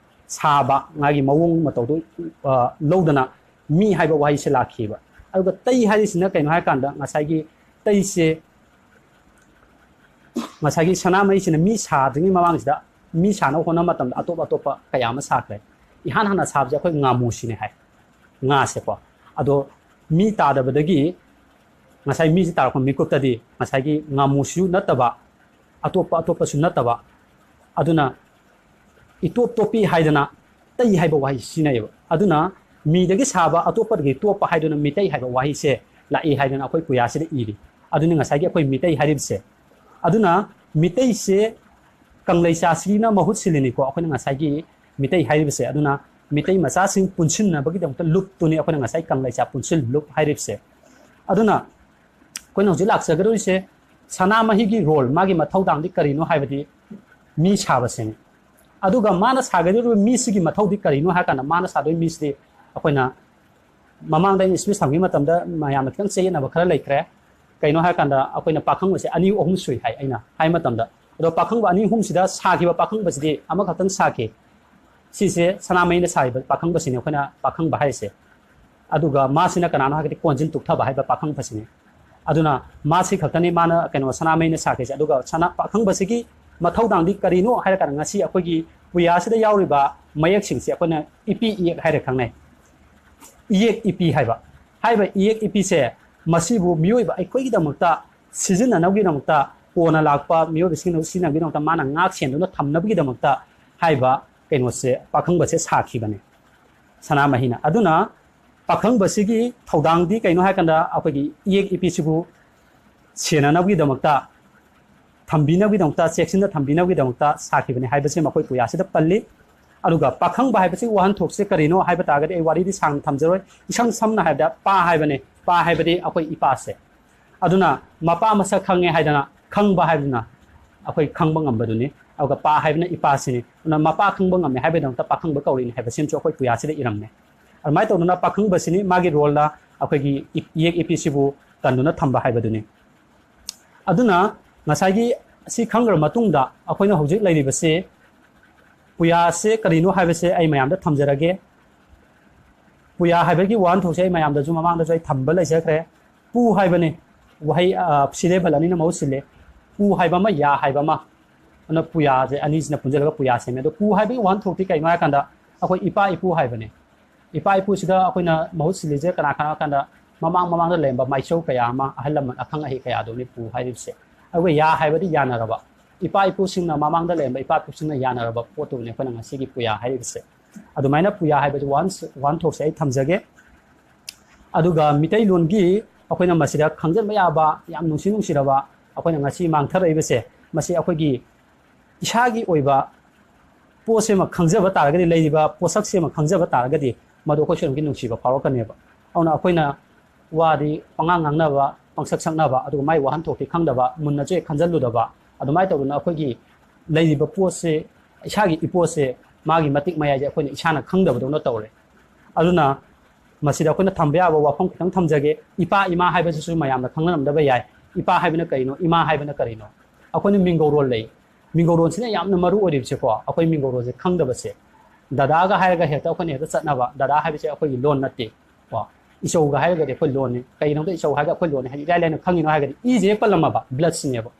ꯁꯥꯕ ꯃꯥꯒꯤ ꯃꯑꯣꯡ ꯃꯇꯧꯗꯣ, ꯑ, ꯂꯧꯗꯅ ꯃꯤ ꯍꯥꯏꯕ ꯋꯥꯍꯩꯁꯦ ꯂꯥꯛꯈꯤꯕ꯫ ꯑꯗꯨꯒ ꯇꯩ ꯍꯥꯏꯔꯤꯁꯤꯅ ꯀꯩꯅꯣ ꯍꯥꯏꯔꯀꯥꯟꯗ ꯉꯁꯥꯏꯒꯤ ꯇꯩꯁꯦ, ꯉꯁꯥꯏꯒꯤ ꯁꯅꯥꯃꯍꯤꯁꯤꯅ ꯃꯤ ꯁꯥꯗ꯭ꯔꯤꯉꯩ ꯃꯃꯥꯡꯁꯤꯗ ꯃꯤ ꯁꯥꯅꯕ ꯍꯣꯠꯅꯕ ꯃꯇꯝꯗ ꯑꯇꯣꯞ ꯑꯇꯣꯞꯄ ꯀꯌꯥ ꯑꯃ ꯁꯥꯈ꯭ꯔꯦ꯫ ꯏꯍꯥꯟ ꯍꯥꯟꯅ ꯁꯥꯕꯁꯦ ꯑꯩꯈꯣꯏ ꯉꯥꯃꯨꯁꯤꯅꯦ ꯍꯥꯏ, ꯉꯥꯁꯦꯀꯣ꯫ ꯑꯗꯣ ꯃꯤ ꯇꯥꯗꯕꯗꯒꯤ ꯉꯁꯥꯏ ꯃꯤꯁꯤ ꯇꯥꯔꯛꯄ ꯃꯤꯀꯨꯞꯇꯗꯤ ꯉꯁꯥꯏꯒꯤ ꯉꯥꯃꯨꯁꯤꯁꯨ ꯅꯠꯇꯕ, ꯑꯇꯣꯞꯄ ꯑꯇꯣꯞꯄꯁꯨ ꯅꯠꯇꯕ, ꯑꯗꯨꯅ ꯏꯇꯣꯞ ꯇꯣꯞꯄꯤ ꯍꯥꯏꯗꯅ ꯇꯩ ꯍꯥꯏꯕ ꯋꯥꯍꯩ ꯁꯤꯖꯤꯟꯅꯩꯌꯦꯕ꯫ ꯑꯗꯨꯅ ꯃꯤꯗꯒꯤ ꯁꯥꯕ ꯑꯇꯣꯞꯄꯗꯒꯤ ꯇꯣꯞꯄ ꯍꯥꯏꯗꯨꯅ ꯃꯤꯇꯩ ꯍꯥꯏꯕ ꯋꯥꯍꯩꯁꯦ ꯂꯥꯛꯏ ꯍꯥꯏꯗꯅ ꯑꯩꯈꯣꯏ ꯄꯨꯌꯥꯁꯤꯗ ꯏꯔꯤ꯫ ꯑꯗꯨꯅꯤ ꯉꯁꯥꯏꯒꯤ ꯑꯩꯈꯣꯏ ꯃꯤꯇꯩ ꯍꯥꯏꯔꯤꯕꯁꯦ꯫ ꯑꯗꯨꯅ ꯃꯤꯇꯩꯁꯦ ꯀꯪꯂꯩꯆꯥꯁꯤꯅ ꯃꯍꯨꯠ ꯁꯤꯜꯂꯤꯅꯤꯀꯣ꯫ ꯑꯩꯈꯣꯏꯅ ꯉꯁꯥꯏꯒꯤ ꯃꯤꯇꯩ ꯍꯥꯏꯔꯤꯕꯁꯦ, ꯑꯗꯨꯅ ꯃꯤꯇꯩ ꯃꯆꯥꯁꯤꯡ ꯄꯨꯟꯁꯤꯟꯅꯕꯒꯤꯗꯃꯛꯇ ꯂꯨꯞꯇꯨꯅꯤ ꯑꯩꯈꯣꯏꯅ ꯉꯁꯥꯏ ꯀꯪꯂꯩꯆꯥ ꯄꯨꯟꯁꯤꯜ ꯂꯨꯞ ꯍꯥꯏꯔꯤꯕꯁꯦ꯫ ꯑꯗꯨꯅ ꯑꯩꯈꯣꯏꯅ ꯍꯧꯖꯤꯛ ꯂꯥꯛꯆꯒꯗꯧꯔꯤꯁꯦ ꯁꯅꯥꯃꯍꯤꯒꯤ ꯔꯣꯜ, ꯃꯥꯒꯤ ꯃꯊꯧꯗꯥꯡꯗꯤ ꯀꯔꯤꯅꯣ ꯍꯥꯏꯕꯗꯤ ꯃꯤ ꯁꯥꯕꯁꯤꯅꯤ꯫ ꯑꯗꯨꯒ ꯃꯥꯅ ꯁꯥꯒꯗꯧꯔꯤꯕ ꯃꯤꯁꯤꯒꯤ ꯃꯊꯧꯗꯤ ꯀꯔꯤꯅꯣ ꯍꯥꯏ ꯀꯥꯟꯗ, ꯃꯥꯅ ꯁꯥꯗꯣꯏ ꯃꯤꯁꯤꯗꯤ ꯑꯩꯈꯣꯏꯅ ꯃꯃꯥꯡꯗ ꯑꯩꯅ ꯁ꯭ꯄꯤꯆ ꯊꯝꯈꯤꯕ ꯃꯇꯝꯗ ꯃꯌꯥꯝꯅ ꯈꯤꯇꯪ ꯆꯌꯦꯠꯅꯕ ꯈꯔ ꯂꯩꯈ꯭ꯔꯦ꯫ ꯀꯩꯅꯣ ꯍꯥꯏ ꯀꯥꯟꯗ, ꯑꯩꯈꯣꯏꯅ ꯄꯥꯈꯪꯕꯁꯦ ꯑꯅꯤ ꯑꯍꯨꯝ ꯁꯨꯏ ꯍꯥꯏ ꯑꯩꯅ ꯍꯥꯏ ꯃꯇꯝꯗ, ꯑꯗꯣ ꯄꯥꯈꯪꯕ ꯑꯅꯤ ꯑꯍꯨꯝꯁꯤꯗ ꯁꯥꯈꯤꯕ ꯄꯥꯈꯪꯕꯁꯤꯗꯤ ꯑꯃꯈꯛꯇꯪ ꯁꯥꯈꯤ꯫ ꯁꯤꯁꯦ ꯁꯅꯥꯃꯍꯤꯅ ꯁꯥꯔꯤꯕ ꯄꯥꯈꯪꯕꯁꯤꯅꯤ ꯑꯩꯈꯣꯏꯅ ꯄꯥꯈꯪꯕ ꯍꯥꯏꯔꯤꯁꯦ꯫ ꯑꯗꯨꯒ ꯃꯥꯁꯤꯅ ꯀꯅꯥꯅꯣ ꯍꯥꯏꯔꯒꯗꯤ ꯀꯣꯟꯖꯤꯟ ꯇꯨꯛꯊꯕ ꯍꯥꯏꯕ ꯄꯥꯈꯪꯕꯁꯤꯅꯤ꯫ ꯑꯗꯨꯅ ꯃꯥꯁꯤ ꯈꯛꯇꯅꯤ ꯃꯥꯅ, ꯀꯩꯅꯣ, ꯁꯅꯥꯃꯍꯤꯅ ꯁꯥꯈꯤꯁꯦ꯫ ꯑꯗꯨꯒ ꯁꯅꯥ ꯄꯥꯈꯪꯕꯁꯤꯒꯤ ꯃꯊꯧꯗꯥꯡꯗꯤ ꯀꯔꯤꯅꯣ ꯍꯥꯏꯔ ꯀꯥꯟꯗ, ꯉꯁꯤ ꯑꯩꯈꯣꯏꯒꯤ ꯄꯨꯌꯥꯁꯤꯗ ꯌꯥꯎꯔꯤꯕ ꯃꯌꯦꯛꯁꯤꯡꯁꯦ ꯑꯩꯈꯣꯏꯅ ꯏꯄꯤ ꯏꯌꯦꯛ ꯍꯥꯏꯔ ꯈꯪꯅꯩ꯫ ꯏꯌꯦꯛ ꯏꯄꯤ ꯍꯥꯏꯕ, ꯍꯥꯏꯔꯤꯕ ꯏꯌꯦꯛ ꯏꯄꯤꯁꯦ, ꯃꯁꯤꯕꯨ ꯃꯤꯑꯣꯏꯕ ꯑꯩꯈꯣꯏꯒꯤꯗꯃꯛꯇ ꯁꯤꯖꯤꯟꯅꯅꯕꯒꯤꯗꯃꯛꯇ, ꯀꯣꯟꯅ ꯂꯥꯛꯄ ꯃꯤꯑꯣꯏꯕꯁꯤꯡꯅ ꯁꯤꯖꯤꯟꯅꯕꯒꯤꯗꯃꯛꯇ ꯃꯥꯅ ꯉꯥꯛ ꯁꯦꯟꯗꯨꯅ ꯊꯝꯅꯕꯒꯤꯗꯃꯛꯇ ꯍꯥꯏꯔꯤꯕ ꯀꯩꯅꯣꯁꯦ, ꯄꯥꯈꯪꯕꯁꯦ ꯁꯥꯈꯤꯕꯅꯦ ꯁꯅꯥꯃꯍꯤꯅ꯫ ꯑꯗꯨꯅ ꯄꯥꯈꯪꯕꯁꯤꯒꯤ ꯊꯧꯗꯥꯡꯗꯤ ꯀꯩꯅꯣ ꯍꯥꯏ ꯀꯥꯟꯗ, ꯑꯩꯈꯣꯏꯒꯤ ꯏꯌꯦꯛ ꯏꯄꯤꯁꯤꯕꯨ ꯁꯦꯟꯅꯅꯕꯒꯤꯗꯃꯛꯇ, ꯊꯝꯕꯤꯅꯕꯒꯤꯗꯃꯛꯇ, ꯆꯦꯛꯁꯤꯟꯅ ꯊꯝꯕꯤꯅꯕꯒꯤꯗꯃꯛꯇ ꯁꯥꯈꯤꯕꯅꯤ ꯍꯥꯏꯕꯁꯤ ꯃꯈꯣꯏ ꯄꯨꯌꯥꯁꯤꯗ ꯄꯜꯂꯤ꯫ ꯑꯗꯨꯒ ꯄꯥꯈꯪꯕ ꯍꯥꯏꯕꯁꯤ ꯋꯥꯍꯟꯊꯣꯛꯁꯦ ꯀꯔꯤꯅꯣ ꯍꯥꯏꯕ ꯇꯥꯔꯒꯗꯤ, ꯑꯩ ꯋꯥꯔꯤꯗꯤ ꯁꯥꯡꯅ ꯊꯝꯖꯔꯣꯏ, ꯏꯁꯝ ꯁꯝꯅ ꯍꯥꯏꯔꯕꯗ ꯄꯥ ꯍꯥꯏꯕꯅꯤ꯫ ꯄꯥ ꯍꯥꯏꯕꯗꯤ ꯑꯩꯈꯣꯏ ꯏꯄꯥꯁꯦ꯫ ꯑꯗꯨꯅ ꯃꯄꯥ ꯃꯁꯛ ꯈꯪꯉꯦ ꯍꯥꯏꯗꯅ, ꯈꯪꯕ ꯍꯥꯏꯕꯗꯨꯅ ꯑꯩꯈꯣꯏ ꯈꯪꯕ ꯉꯝꯕꯗꯨꯅꯤ꯫ ꯑꯗꯨꯒ ꯄꯥ ꯍꯥꯏꯕꯅ ꯏꯄꯥꯁꯤꯅꯤ꯫ ꯑꯗꯨꯅ ꯃꯄꯥ ꯈꯪꯕ ꯉꯝꯃꯦ ꯍꯥꯏꯕꯒꯤꯗꯃꯛꯇ ꯄꯥꯈꯪꯕ ꯀꯧꯔꯤꯅꯤ ꯍꯥꯏꯕꯁꯤꯃꯁꯨ ꯑꯩꯈꯣꯏ ꯄꯨꯌꯥꯁꯤꯗ ꯏꯔꯝꯃꯦ꯫ ꯑꯗꯨꯃꯥꯏꯅ ꯇꯧꯗꯅ ꯄꯥꯈꯪꯕꯁꯤꯅꯤ ꯃꯥꯒꯤ ꯔꯣꯜꯅ ꯑꯩꯈꯣꯏꯒꯤ ꯏ-, ꯏꯌꯦꯛ ꯏꯄꯤꯁꯤꯕꯨ ꯀꯟꯗꯨꯅ ꯊꯝꯕ ꯍꯥꯏꯕꯗꯨꯅꯤ꯫ ꯑꯗꯨꯅ ꯉꯁꯥꯏꯒꯤ ꯁꯤ ꯈꯪꯈ꯭ꯔ ꯃꯇꯨꯡꯗ, ꯑꯩꯈꯣꯏꯅ ꯍꯧꯖꯤꯛ ꯂꯩꯔꯤꯕꯁꯤ ꯄꯨꯌꯥꯁꯦ ꯀꯔꯤꯅꯣ ꯍꯥꯏꯕꯁꯦ ꯑꯩ ꯃꯌꯥꯝꯗ ꯊꯝꯖꯔꯒꯦ꯫ ꯄꯨꯌꯥ ꯍꯥꯏꯕꯒꯤ ꯋꯥꯍꯟꯊꯣꯛꯁꯦ ꯑꯩ ꯃꯌꯥꯝꯗꯁꯨ ꯃꯃꯥꯡꯗꯁꯨ ꯑꯩ ꯊꯝꯕ ꯂꯩꯖꯈ꯭ꯔꯦ꯫ ꯄꯨ ꯍꯥꯏꯕꯅꯤ, ꯋꯥꯍꯩ, ꯑ, syllable ꯑꯅꯤꯅ ꯃꯍꯨꯠ ꯁꯤꯜꯂꯦ꯫ ꯄꯨ ꯍꯥꯏꯕ ꯑꯃ, ꯌꯥ ꯍꯥꯏꯕ ꯑꯃ, ꯑꯗꯨꯅ ꯄꯨꯌꯥꯁꯦ ꯑꯅꯤꯁꯤꯅ ꯄꯨꯟꯁꯤꯜꯂꯒ ꯄꯨꯌꯥ ꯁꯦꯝꯃꯦ꯫ ꯑꯗꯣ ꯄꯨ ꯍꯥꯏꯕꯒꯤ ꯋꯥꯍꯟꯊꯣꯛꯇꯤ ꯀꯩꯅꯣ ꯍꯥꯏ ꯀꯥꯟꯗ, ꯑꯩꯈꯣꯏ ꯏꯄꯥ ꯏꯄꯨ ꯍꯥꯏꯕꯅꯦ꯫ ꯏꯄꯥ ꯏꯄꯨꯁꯤꯗ ꯑꯩꯈꯣꯏꯅ ꯃꯍꯨꯠ ꯁꯤꯜꯂꯤꯁꯦ ꯀꯅꯥ ꯀꯅꯥ ꯍꯥꯏ ꯀꯥꯟꯗ, ꯃꯃꯥꯡ ꯃꯃꯥꯡꯗ ꯂꯩꯔꯝꯕ ꯃꯥꯏꯆꯧ ꯀꯌꯥ ꯑꯃ, ꯑꯍꯜ ꯂꯃꯟ ꯑꯈꯪ ꯑꯍꯩ ꯀꯌꯥꯗꯨꯅꯤ ꯄꯨ ꯍꯥꯏꯔꯤꯕꯁꯦ꯫ ꯑꯗꯨꯒ ꯌꯥ ꯍꯥꯏꯕꯗꯤ ꯌꯥꯅꯔꯕ, ꯏꯄꯥ ꯏꯄꯨꯁꯤꯡꯅ, ꯃꯃꯥꯡꯗ ꯂꯩꯔꯝꯕ ꯏꯄꯥ ꯏꯄꯨꯁꯤꯡꯅ ꯌꯥꯅꯔꯕ ꯄꯣꯠꯇꯨꯅꯤ ꯑꯩꯈꯣꯏꯅ ꯉꯁꯤꯒꯤ ꯄꯨꯌꯥ ꯍꯥꯏꯔꯤꯕꯁꯦ꯫ ꯑꯗꯨꯃꯥꯏꯅ ꯄꯨꯌꯥ ꯍꯥꯏꯕꯗꯨ ꯋꯥꯍꯟ-, ꯋꯥꯍꯟꯊꯣꯛꯁꯦ ꯑꯩ ꯊꯝꯖꯒꯦ꯫ ꯑꯗꯨꯒ ꯃꯤꯇꯩꯂꯣꯟꯒꯤ ꯑꯩꯈꯣꯏꯅ ꯃꯁꯤꯗ ꯈꯪꯖꯤꯟꯕ ꯌꯥꯕ ꯌꯥꯝ ꯅꯨꯡꯁꯤ ꯅꯨꯡꯁꯤꯔꯕ ꯑꯩꯈꯣꯏꯅ ꯉꯁꯤ ꯃꯥꯡꯊꯔꯛꯏꯕꯁꯦ, ꯃꯁꯤ ꯑꯩꯈꯣꯏꯒꯤ ꯏꯁꯥꯒꯤ ꯑꯣꯏꯕ ꯄꯣꯠꯁꯤꯃ ꯈꯪꯖꯕ ꯇꯥꯔꯒꯗꯤ, ꯂꯩꯔꯤꯕ ꯄꯣꯠꯁꯛꯁꯤꯃ ꯈꯪꯖꯕ ꯇꯥꯔꯒꯗꯤ, ꯃꯗꯨ ꯑꯩꯈꯣꯏ ꯁꯣꯏꯗꯅꯒꯤ ꯅꯨꯡꯁꯤꯕ ꯐꯥꯎꯔꯛꯀꯅꯦꯕ꯫ ꯑꯗꯨꯅ ꯑꯩꯈꯣꯏꯅ ꯋꯥꯗꯤ ꯄꯉꯥꯡ ꯉꯥꯡꯅꯕ, ꯄꯪꯁꯛ ꯁꯛꯅꯕ, ꯑꯗꯨꯒ ꯃꯥꯒꯤ ꯋꯥꯍꯟꯊꯣꯛꯇꯤ ꯈꯪꯗꯕ, ꯃꯨꯟꯅꯁꯨ ꯍꯦꯛ ꯈꯟꯖꯜꯂꯨꯗꯕ, ꯑꯗꯨꯃꯥꯏꯅ ꯇꯧꯗꯅ ꯑꯩꯈꯣꯏꯒꯤ ꯂꯩꯔꯤꯕ ꯄꯣꯠꯁꯦ, ꯏꯁꯥꯒꯤ ꯏꯄꯣꯠꯁꯦ, ꯃꯥꯒꯤ ꯃꯇꯤꯛ ꯃꯌꯥꯏꯁꯦ ꯑꯩꯈꯣꯏꯅ ꯏꯁꯥꯅ ꯈꯪꯗꯕꯗꯧꯅ ꯇꯧꯔꯦ꯫ ꯑꯗꯨꯅ ꯃꯁꯤꯗ ꯑꯩꯈꯣꯏꯅ ꯊꯝꯕ ꯌꯥꯕ ꯋꯥꯐꯝ ꯈꯤꯇꯪ ꯊꯝꯖꯒꯦ꯫ ꯏꯄꯥ ꯏꯃꯥ ꯍꯥꯏꯕꯁꯤꯁꯨ ꯃꯌꯥꯝꯅ ꯈꯪꯅꯔꯝꯗꯕ ꯌꯥꯏ꯫ ꯏꯄꯥ ꯍꯥꯏꯕꯅ ꯀꯔꯤꯅꯣ, ꯏꯃꯥ ꯍꯥꯏꯕꯅ ꯀꯔꯤꯅꯣ? ꯑꯩꯈꯣꯏꯅ ꯃꯤꯡꯒꯧꯔꯣꯟ ꯂꯩ꯫ ꯃꯤꯡꯒꯧꯔꯣꯟꯁꯤꯅ ꯌꯥꯝꯅ ꯃꯔꯨ ꯑꯣꯏꯔꯤꯕꯁꯦꯀꯣ, ꯑꯩꯈꯣꯏ ꯃꯤꯡꯒꯧꯔꯣꯟꯁꯦ ꯈꯪꯗꯕꯁꯦ꯫ ꯗꯗꯥꯒ ꯍꯥꯏꯔꯒ ꯍꯦꯛꯇ ꯑꯩꯈꯣꯏꯅ ꯍꯦꯛꯇ ꯆꯠꯅꯕ, ꯗꯗꯥ ꯍꯥꯏꯕꯁꯦ ꯑꯩꯈꯣꯏꯒꯤ ꯂꯣꯟ ꯅꯠꯇꯦ ꯀꯣ꯫ ꯏꯆꯧꯒ ꯍꯥꯏꯔꯒꯗꯤ ꯑꯩꯈꯣꯏ ꯂꯣꯟꯅꯤ꯫ ꯀꯩꯒꯤꯅꯣꯗ ꯏꯆꯧ ꯍꯥꯏꯔꯒ ꯑꯩꯈꯣꯏ ꯂꯣꯟꯅꯤ ꯍꯥꯏꯗꯤ ꯏꯔꯥꯏ ꯂꯥꯏꯅ ꯈꯪꯉꯤꯅꯣ ꯍꯥꯏꯔꯒꯗꯤ ꯏꯁꯦ ꯍꯦꯛ ꯄꯜꯂꯝꯃꯕ, bloodꯁꯤꯅꯦꯕ꯫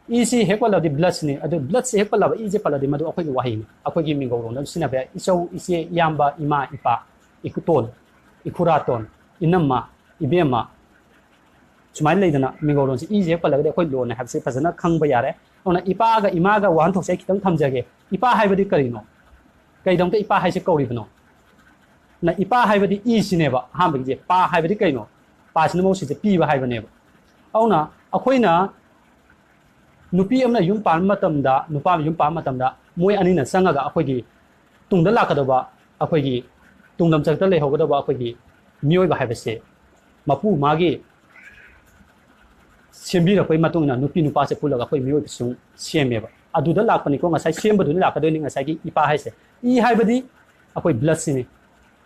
ꯏꯁꯤ ꯍꯦꯛ ꯄꯜꯂꯗꯤ bloodꯁꯤꯅꯤ꯫ ꯑꯗꯨ bloodꯁꯤ ꯍꯦꯛ ꯄꯜꯂꯕ, ꯏꯁꯦ ꯄꯜꯂꯗꯤ ꯃꯗꯨ ꯑꯩꯈꯣꯏꯒꯤ ꯋꯥꯍꯩꯅꯤ, ꯑꯩꯈꯣꯏꯒꯤ ꯃꯤꯡꯒꯧꯔꯣꯟꯗ ꯑꯗꯨꯝ ꯁꯤꯖꯤꯟꯅꯕ ꯌꯥꯏ꯫ ꯏꯆꯧ, ꯏꯆꯦ, ꯏꯌꯥꯝꯕ, ꯏꯃꯥ, ꯏꯄꯥ, ꯏꯀꯨꯇꯣꯟ, ꯏꯈꯨꯔꯥꯇꯣꯟ, ꯏꯅꯝꯃ, ꯏꯕꯦꯝꯃ, ꯁꯨꯃꯥꯏꯅ ꯂꯩꯗꯅ ꯃꯤꯡꯒꯧꯔꯣꯟꯁꯤ ꯏꯁꯦ ꯍꯦꯛ ꯄꯜꯂꯒꯗꯤ ꯑꯩꯈꯣꯏ ꯂꯣꯟꯅꯤ ꯍꯥꯏꯕꯁꯤ ꯐꯖꯅ ꯈꯪꯕ ꯌꯥꯔꯦ꯫ ꯑꯗꯨꯅ ꯏꯄꯥꯒ ꯏꯃꯥꯒ ꯋꯥꯍꯟꯊꯣꯛꯁꯦ ꯑꯩ ꯈꯤꯇꯪ ꯊꯝꯖꯒꯦ꯫ ꯏꯄꯥ ꯍꯥꯏꯕꯗꯤ ꯀꯔꯤꯅꯣ? ꯀꯩꯗꯧꯗ ꯏꯄꯥ ꯍꯥꯏꯁꯦ ꯀꯧꯔꯤꯕꯅꯣ? ꯅ ꯏꯄꯥ ꯍꯥꯏꯕꯗꯤ ꯏꯁꯤꯅꯦꯕ ꯑꯍꯥꯟꯕꯒꯤꯁꯦ꯫ ꯄꯥ ꯍꯥꯏꯕꯗꯤ ꯀꯩꯅꯣ? ꯄꯥꯁꯤꯅ ꯃꯍꯨꯠ ꯁꯤꯁꯦ ꯄꯤꯕ ꯍꯥꯏꯕꯅꯦꯕ꯫ ꯑꯗꯨꯅ ꯑꯩꯈꯣꯏꯅ ꯅꯨꯄꯤ ꯑꯃꯅ ꯌꯨꯝ ꯄꯥꯟꯕ ꯃꯇꯝꯗ, ꯅꯨꯄꯥ ꯑꯃ ꯌꯨꯝ ꯄꯥꯟꯕ ꯃꯇꯝꯗ ꯃꯣꯏ ꯑꯅꯤꯅ ꯆꯪꯉꯒ ꯑꯩꯈꯣꯏꯒꯤ ꯇꯨꯡꯗ ꯂꯥꯛꯀꯗꯧꯕ ꯑꯩꯈꯣꯏꯒꯤ ꯇꯨꯡꯂꯝꯆꯠꯇ ꯂꯩꯍꯧꯒꯗꯕ ꯑꯩꯈꯣꯏꯒꯤ ꯃꯤꯑꯣꯏꯕ ꯍꯥꯏꯕꯁꯦ ꯃꯄꯨ ꯃꯥꯒꯤ ꯁꯦꯝꯕꯤꯔꯛꯄꯒꯤ ꯃꯇꯨꯡ ꯏꯟꯅ ꯅꯨꯄꯤ ꯅꯨꯄꯥꯁꯦ ꯄꯨꯜꯂꯒ ꯑꯩꯈꯣꯏ ꯃꯤꯑꯣꯏꯕꯁꯨ ꯁꯦꯝꯃꯦꯕ꯫ ꯑꯗꯨꯗ ꯂꯥꯛꯄꯅꯤꯀꯣ, ꯉꯁꯥꯏ ꯁꯦꯝꯕꯗꯨꯗꯤ ꯂꯥꯛꯀꯗꯣꯏꯅꯤ ꯉꯁꯥꯏꯒꯤ ꯏꯄꯥ ꯍꯥꯏꯁꯦ꯫ ꯏ ꯍꯥꯏꯕꯗꯤ ꯑꯩꯈꯣꯏ bloodꯁꯤꯅꯤ꯫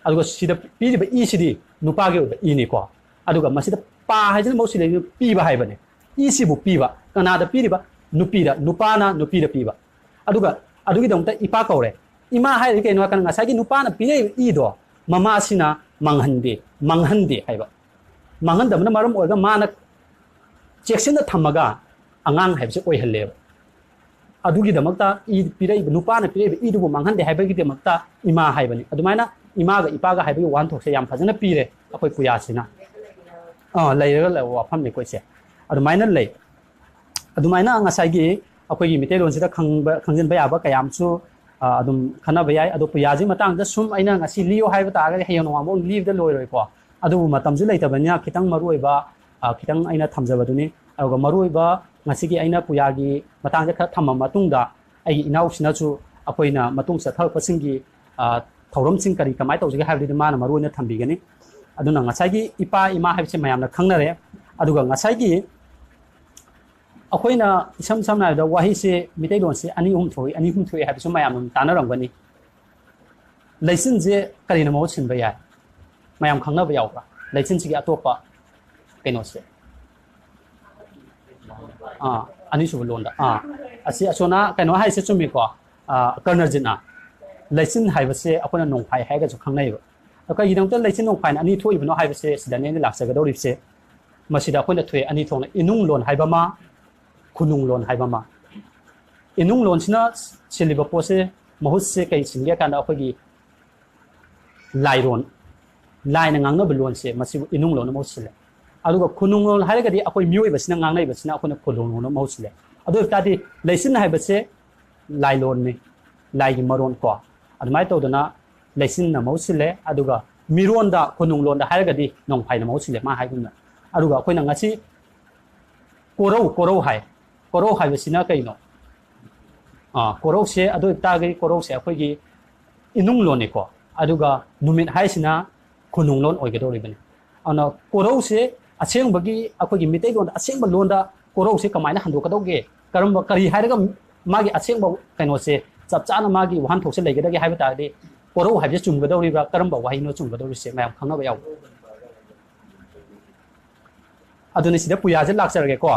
ꯑꯗꯨꯒ ꯁꯤꯗ ꯄꯤꯔꯤꯕ ꯏꯁꯤꯗꯤ ꯅꯨꯄꯥꯒꯤ ꯑꯣꯏꯕ ꯏꯅꯤꯀꯣ꯫ ꯑꯗꯨꯒ ꯃꯁꯤꯗ ꯄꯥ ꯍꯥꯏꯁꯤꯅ ꯃꯍꯨꯠ ꯁꯤꯗꯩꯁꯤꯗ ꯄꯤꯕ ꯍꯥꯏꯕꯅꯦ꯫ ꯏꯁꯤꯕꯨ ꯄꯤꯕ꯫ ꯀꯅꯥꯗ ꯄꯤꯔꯤꯕ? ꯅꯨꯄꯤꯗ꯫ ꯅꯨꯄꯥꯅ ꯅꯨꯄꯤꯗ ꯄꯤꯕ꯫ ꯑꯗꯨꯒ ꯑꯗꯨꯒꯤꯗꯃꯛꯇ ꯏꯄꯥ ꯀꯧꯔꯦ꯫ ꯏꯃꯥ ꯍꯥꯏꯔꯤꯗꯤ ꯀꯩꯅꯣ ꯍꯥꯏꯔꯀꯥꯟꯗ ꯉꯁꯥꯏꯒꯤ ꯅꯨꯄꯥꯅ ꯄꯤꯔꯛꯏꯕ ꯏꯗꯣ ꯃꯃꯥꯁꯤꯅ ꯃꯥꯡꯍꯟꯗꯦ, ꯃꯥꯡꯍꯟꯗꯦ ꯍꯥꯏꯕ꯫ ꯃꯥꯡꯍꯟꯗꯕꯅ ꯃꯔꯝ ꯑꯣꯏꯔꯒ ꯃꯥꯅ ꯆꯦꯛꯁꯤꯟꯅ ꯊꯝꯃꯒ ꯑꯉꯥꯡ ꯍꯥꯏꯕꯁꯦ ꯑꯣꯏꯍꯜꯂꯦꯕ꯫ ꯑꯗꯨꯒꯤꯗꯃꯛꯇ ꯏ ꯄꯤꯔꯛꯏꯕ, ꯅꯨꯄꯥꯅ ꯄꯤꯔꯛꯏꯕ ꯏꯗꯨꯕꯨ ꯃꯥꯡꯍꯟꯗꯦ ꯍꯥꯏꯕꯒꯤꯗꯃꯛꯇ ꯏꯃꯥ ꯍꯥꯏꯕꯅꯤ꯫ ꯑꯗꯨꯃꯥꯏꯅ ꯏꯃꯥꯒ ꯏꯄꯥꯒ ꯍꯥꯏꯕꯒꯤ ꯋꯥꯍꯟꯊꯣꯛꯁꯦ ꯌꯥꯝ ꯐꯖꯅ ꯄꯤꯔꯦ ꯑꯩꯈꯣꯏ ꯄꯨꯌꯥꯁꯤꯅ꯫ ꯑꯥ, ꯂꯩꯔꯒ ꯂꯩꯕ ꯋꯥꯐꯝꯅꯤꯀꯣ ꯁꯦ꯫ ꯑꯗꯨꯃꯥꯏꯅ ꯂꯩ꯫ ꯑꯗꯨꯃꯥꯏꯅ ꯉꯁꯥꯏꯒꯤ ꯑꯩꯈꯣꯏꯒꯤ ꯃꯤꯇꯩꯂꯣꯟꯁꯤꯗ ꯈꯪꯕ, ꯈꯪꯖꯤꯟꯕ ꯌꯥꯕ ꯀꯌꯥ ꯑꯃꯁꯨ, ꯑ, ꯑꯗꯨꯝ ꯈꯟꯅꯕ ꯌꯥꯏ꯫ ꯑꯗꯣ ꯄꯨꯌꯥꯁꯤ ꯃꯇꯥꯡꯗ ꯁꯨꯝ ꯑꯩꯅ ꯉꯁꯤ ꯂꯤꯌꯣ ꯍꯥꯏꯕ ꯇꯥꯔꯒꯗꯤ ꯍꯌꯦꯡ ꯅꯣꯡꯉꯥꯟꯕ ꯑꯃꯨꯛ ꯂꯤꯕꯗ ꯂꯣꯏꯔꯣꯏꯀꯣ꯫ ꯑꯗꯨꯕꯨ ꯃꯇꯝꯁꯨ ꯂꯩꯇꯕꯅꯤꯅ ꯈꯤꯇꯪ ꯃꯔꯨꯑꯣꯏꯕ, ꯑ, ꯈꯤꯇꯪ ꯑꯩꯅ ꯊꯝꯖꯕꯗꯨꯅꯤ꯫ ꯑꯗꯨꯒ ꯃꯔꯨꯑꯣꯏꯕ ꯉꯁꯤꯒꯤ ꯑꯩꯅ ꯄꯨꯌꯥꯒꯤ ꯃꯇꯥꯡꯗ ꯈꯔ ꯊꯝꯃ ꯃꯇꯨꯡꯗ ꯑꯩꯒꯤ ꯏꯅꯥꯎꯁꯤꯅꯁꯨ ꯑꯩꯈꯣꯏꯅ ꯃꯇꯨꯡ ꯆꯠꯊꯔꯛꯄꯁꯤꯡꯒꯤ, ꯑ, ꯊꯧꯔꯝꯁꯤꯡ ꯀꯔꯤ ꯀꯃꯥꯏꯅ ꯇꯧꯁꯤꯒꯦ ꯍꯥꯏꯕꯗꯨꯗꯤ ꯃꯥꯅ ꯃꯔꯨꯑꯣꯏꯅ ꯊꯝꯕꯤꯒꯅꯤ꯫ ꯑꯗꯨꯅ ꯉꯁꯥꯏꯒꯤ ꯏꯄꯥ ꯏꯃꯥ ꯍꯥꯏꯕꯁꯦ ꯃꯌꯥꯝꯅ ꯈꯪꯅꯔꯦ꯫ ꯑꯗꯨꯒ ꯉꯁꯥꯏꯒꯤ ꯑꯩꯈꯣꯏꯅ ꯏꯁꯝ ꯁꯝꯅ ꯍꯥꯏꯔꯕꯗ ꯋꯥꯍꯩꯁꯦ ꯃꯤꯇꯩꯂꯣꯟꯁꯦ ꯑꯅꯤ ꯑꯍꯨꯝ ꯊꯣꯛꯏ, ꯑꯅꯤ ꯑꯍꯨꯝ ꯊꯣꯛꯏ ꯍꯥꯏꯕꯁꯨ ꯃꯌꯥꯝ ꯑꯗꯨꯝ ꯇꯥꯟꯅꯔꯝꯒꯅꯤ꯫ ꯂꯩꯆꯤꯟꯁꯦ ꯀꯔꯤꯅ ꯃꯍꯨꯠ ꯁꯤꯟꯕ ꯌꯥꯏ? ꯃꯌꯥꯝ ꯈꯪꯅꯕ ꯌꯥꯎꯕ꯭ꯔꯥ? ꯂꯩꯆꯤꯟꯁꯤꯒꯤ ꯑꯇꯣꯞꯄ ꯀꯩꯅꯣꯁꯦ, ꯑꯥ, ꯑꯅꯤꯁꯨꯕ ꯂꯣꯟꯗ, ꯑꯥ, ꯑꯁꯤ ꯑꯁꯣꯅ ꯀꯩꯅꯣ ꯍꯥꯏꯁꯦ ꯆꯨꯝꯃꯤꯀꯣ꯫ ꯑꯥ, ꯀꯔꯅꯖꯤꯠꯅ ꯂꯩꯆꯤꯟ ꯍꯥꯏꯕꯁꯦ ꯑꯩꯈꯣꯏꯅ ꯅꯣꯡꯐꯥꯏ ꯍꯥꯏꯔꯒꯁꯨ ꯈꯪꯅꯩꯌꯦꯕ꯫ ꯑꯗꯣ ꯀꯩꯒꯤꯗꯃꯛꯇ ꯂꯩꯆꯤꯟ ꯅꯣꯡꯐꯥꯏꯅ ꯑꯅꯤ ꯊꯣꯛꯏꯕꯅꯣ ꯍꯥꯏꯕꯁꯦ ꯁꯤꯗꯅꯦ ꯑꯩꯅ ꯂꯥꯛꯆꯒꯗꯧꯔꯤꯕꯁꯦ꯫ ꯃꯁꯤꯗ ꯑꯩꯈꯣꯏꯅ ꯊꯣꯛꯑꯦ ꯑꯅꯤ ꯊꯣꯛꯅ, ꯏꯅꯨꯡ ꯂꯣꯟ ꯍꯥꯏꯕ ꯑꯃ, ꯈꯨꯅꯨꯡ ꯂꯣꯟ ꯍꯥꯏꯕ ꯑꯃ꯫ ꯏꯅꯨꯡ ꯂꯣꯟꯁꯤꯅ ꯁꯤꯜꯂꯤꯕ ꯄꯣꯠꯁꯦ ꯃꯍꯨꯠꯁꯦ ꯀꯩ ꯁꯤꯟꯒꯦ ꯍꯥꯏ ꯀꯥꯟꯗ ꯑꯩꯈꯣꯏꯒꯤ ꯂꯥꯏꯔꯣꯟ, ꯂꯥꯏꯅ ꯉꯥꯡꯅꯕ ꯂꯣꯟꯁꯦ ꯃꯁꯤꯕꯨ ꯏꯅꯨꯡ ꯂꯣꯟꯅ ꯃꯍꯨꯠ ꯁꯤꯜꯂꯦ꯫ ꯑꯗꯨꯒ ꯈꯨꯅꯨꯡ ꯂꯣꯟ ꯍꯥꯏꯔꯒꯗꯤ ꯑꯩꯈꯣꯏ ꯃꯤꯑꯣꯏꯕꯁꯤꯅ ꯉꯥꯡꯅꯔꯤꯕꯁꯤꯅ ꯑꯩꯈꯣꯏꯅ ꯈꯨꯅꯨꯡ ꯂꯣꯟꯅ ꯃꯍꯨꯠ ꯁꯤꯜꯂꯦ꯫ ꯑꯗꯨ ꯑꯣꯏꯕ ꯇꯥꯔꯗꯤ ꯂꯩꯆꯤꯟ ꯍꯥꯏꯕꯁꯦ ꯂꯥꯏꯂꯣꯟꯅꯤ, ꯂꯥꯏꯒꯤ ꯃꯔꯣꯟ ꯀꯣ꯫ ꯑꯗꯨꯃꯥꯏꯅ ꯇꯧꯗꯅ ꯂꯩꯆꯤꯟꯅ ꯃꯍꯨꯠ ꯁꯤꯜꯂꯦ꯫ ꯑꯗꯨꯒ ꯃꯤꯔꯣꯟꯗ, ꯈꯨꯅꯨꯡ ꯂꯣꯟꯗ ꯍꯥꯏꯔꯒꯗꯤ ꯅꯣꯡꯐꯥꯏꯅ ꯃꯍꯨꯠ ꯁꯤꯜꯂꯦ, ꯃꯥ ꯍꯥꯏꯒꯨꯝꯅ꯫ ꯑꯗꯨꯒ ꯑꯩꯈꯣꯏꯅ ꯉꯁꯤ ꯀꯣꯔꯧ, ꯀꯣꯔꯧ ꯍꯥꯏ꯫ ꯀꯣꯔꯧ ꯍꯥꯏꯕꯁꯤꯅ ꯀꯩꯅꯣ? ꯑꯥ, ꯀꯣꯔꯧꯁꯦ, ꯑꯗꯨ ꯑꯣꯏꯇꯥꯔꯒꯗꯤ ꯀꯣꯔꯧꯁꯦ ꯑꯩꯈꯣꯏꯒꯤ ꯏꯅꯨꯡ ꯂꯣꯟꯅꯤꯀꯣ꯫ ꯑꯗꯨꯒ ꯅꯨꯃꯤꯠ ꯍꯥꯏꯁꯤꯅ ꯈꯨꯅꯨꯡ ꯂꯣꯟ ꯑꯣꯏꯒꯗꯧꯔꯤꯕꯅꯤ꯫ ꯑꯗꯨꯅ ꯀꯣꯔꯧꯁꯦ ꯑꯁꯦꯡꯕꯒꯤ, ꯑꯩꯈꯣꯏꯒꯤ ꯃꯤꯇꯩꯂꯣꯟꯗ ꯑꯁꯦꯡꯕ ꯂꯣꯟꯗ ꯀꯣꯔꯧꯁꯦ ꯀꯃꯥꯏꯅ ꯍꯟꯗꯣꯛꯀꯗꯧꯒꯦ? ꯀꯔꯝꯕ, ꯀꯔꯤ ꯍꯥꯏꯔꯒ ꯃꯥꯒꯤ ꯑꯁꯦꯡꯕ ꯀꯩꯅꯣꯁꯦ, ꯆꯞ ꯆꯥꯅ ꯃꯥꯒꯤ ꯋꯥꯍꯟꯊꯣꯛꯁꯦ ꯂꯩꯒꯗꯒꯦ ꯍꯥꯏꯕ ꯇꯥꯔꯗꯤ, ꯀꯣꯔꯧ ꯍꯥꯏꯕꯁꯦ ꯆꯨꯝꯒꯗꯧꯔꯤꯕ꯭ꯔꯥ? ꯀꯔꯝꯕ ꯋꯥꯍꯩꯅꯣ ꯆꯨꯝꯒꯗꯧꯔꯤꯁꯦ? ꯃꯌꯥꯝ ꯈꯪꯅꯕ ꯌꯥꯎꯕ꯭ꯔꯥ? ꯑꯗꯨꯅꯤ, ꯁꯤꯗ ꯄꯨꯌꯥꯁꯦ ꯂꯥꯛꯆꯔꯒꯦꯀꯣ꯫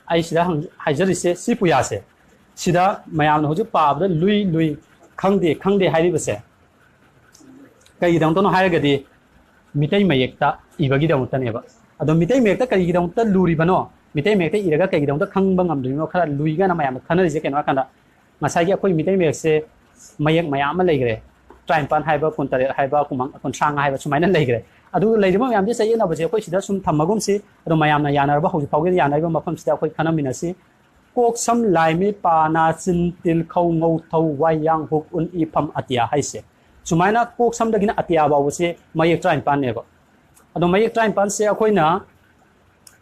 ꯑꯩ ꯁꯤꯗ ꯍꯪ-, ꯍꯥꯏꯖꯔꯤꯁꯦ, ꯁꯤ ꯄꯨꯌꯥꯁꯦ, ꯁꯤꯗ ꯃꯌꯥꯝꯅ ꯍꯧꯖꯤꯛ ꯄꯥꯕꯗ ꯂꯨꯏ ꯂꯨꯏ, ꯈꯪꯗꯦ ꯈꯪꯗꯦ ꯍꯥꯏꯔꯤꯕꯁꯦ ꯀꯩꯒꯤꯗꯃꯛꯇꯅꯣ ꯍꯥꯏꯔꯒꯗꯤ ꯃꯤꯇꯩ ꯃꯌꯦꯛꯇ ꯏꯕꯒꯤꯗꯃꯛꯇꯅꯦꯕ꯫ ꯑꯗꯣ ꯃꯤꯇꯩ ꯃꯌꯦꯛꯇ ꯀꯔꯤꯒꯤꯗꯃꯛꯇ ꯂꯨꯔꯤꯕꯅꯣ? ꯃꯤꯇꯩ ꯃꯌꯦꯛꯇ ꯏꯔꯒ ꯀꯩꯒꯤꯗꯃꯛꯇ ꯈꯪꯕ ꯉꯝꯗ꯭ꯔꯤꯕꯅꯣ? ꯈꯔ ꯂꯨꯏ ꯀꯥꯏꯅ ꯃꯌꯥꯝꯅ ꯈꯟꯅꯔꯤꯁꯦ ꯀꯩꯅꯣ ꯍꯥꯏ ꯀꯥꯟꯗ, ꯉꯁꯥꯏꯒꯤ ꯑꯩꯈꯣꯏ ꯃꯤꯇꯩ ꯃꯌꯦꯛꯁꯦ ꯃꯌꯦꯛ ꯃꯌꯥꯝ ꯑꯃ ꯂꯩꯈ꯭ꯔꯦ꯫ ꯇꯔꯥꯅꯤꯄꯥꯟ ꯍꯥꯏꯕ, ꯀꯨꯟꯇꯔꯦꯠ ꯍꯥꯏꯕ, ꯀꯨꯟꯃꯉꯥ, ꯀꯨꯟꯊ꯭ꯔꯥ ꯃꯉꯥ ꯍꯥꯏꯕ ꯁꯨꯃꯥꯏꯅ ꯂꯩꯈ꯭ꯔꯦ꯫ ꯑꯗꯨꯒ ꯂꯩꯔꯤꯕ ꯃꯌꯥꯝꯁꯦ ꯆꯌꯦꯠꯅꯕꯁꯦ ꯑꯩꯈꯣꯏ ꯁꯤꯗ ꯁꯨꯝ ꯊꯝꯃꯒꯨꯝꯁꯤ꯫ ꯑꯗꯣ ꯃꯌꯥꯝꯅ ꯌꯥꯅꯔꯕ, ꯍꯧꯖꯤꯛ ꯐꯥꯎꯒꯤ ꯌꯥꯅꯔꯤꯕ ꯃꯐꯝꯁꯤꯗ ꯑꯩꯈꯣꯏ ꯈꯟꯅꯃꯤꯟꯅꯁꯤ꯫ ꯀꯣꯛ, ꯁꯝ, ꯂꯥꯏ, ꯃꯤꯠ, ꯄꯥ, ꯅꯥ, ꯆꯤꯟ, ꯇꯤꯜ, ꯈꯧ, ꯉꯧ, ꯊꯧ, ꯋꯥꯏ, ꯌꯥꯡ, ꯍꯨꯛ, ꯎꯟ, ꯏ, ꯐꯝ, ꯑꯇꯤꯌꯥ ꯍꯥꯏꯁꯦ꯫ ꯁꯨꯃꯥꯏꯅ ꯀꯣꯛ, ꯁꯝꯗꯒꯤꯅ ꯑꯇꯤꯌꯥ ꯐꯥꯎꯕꯁꯦ ꯃꯌꯦꯛ ꯇꯔꯥꯅꯤꯄꯥꯟꯅꯦꯕ꯫ ꯑꯗꯣ ꯃꯌꯦꯛ ꯇꯔꯥꯅꯤꯄꯥꯟꯁꯦ ꯑꯩꯈꯣꯏꯅ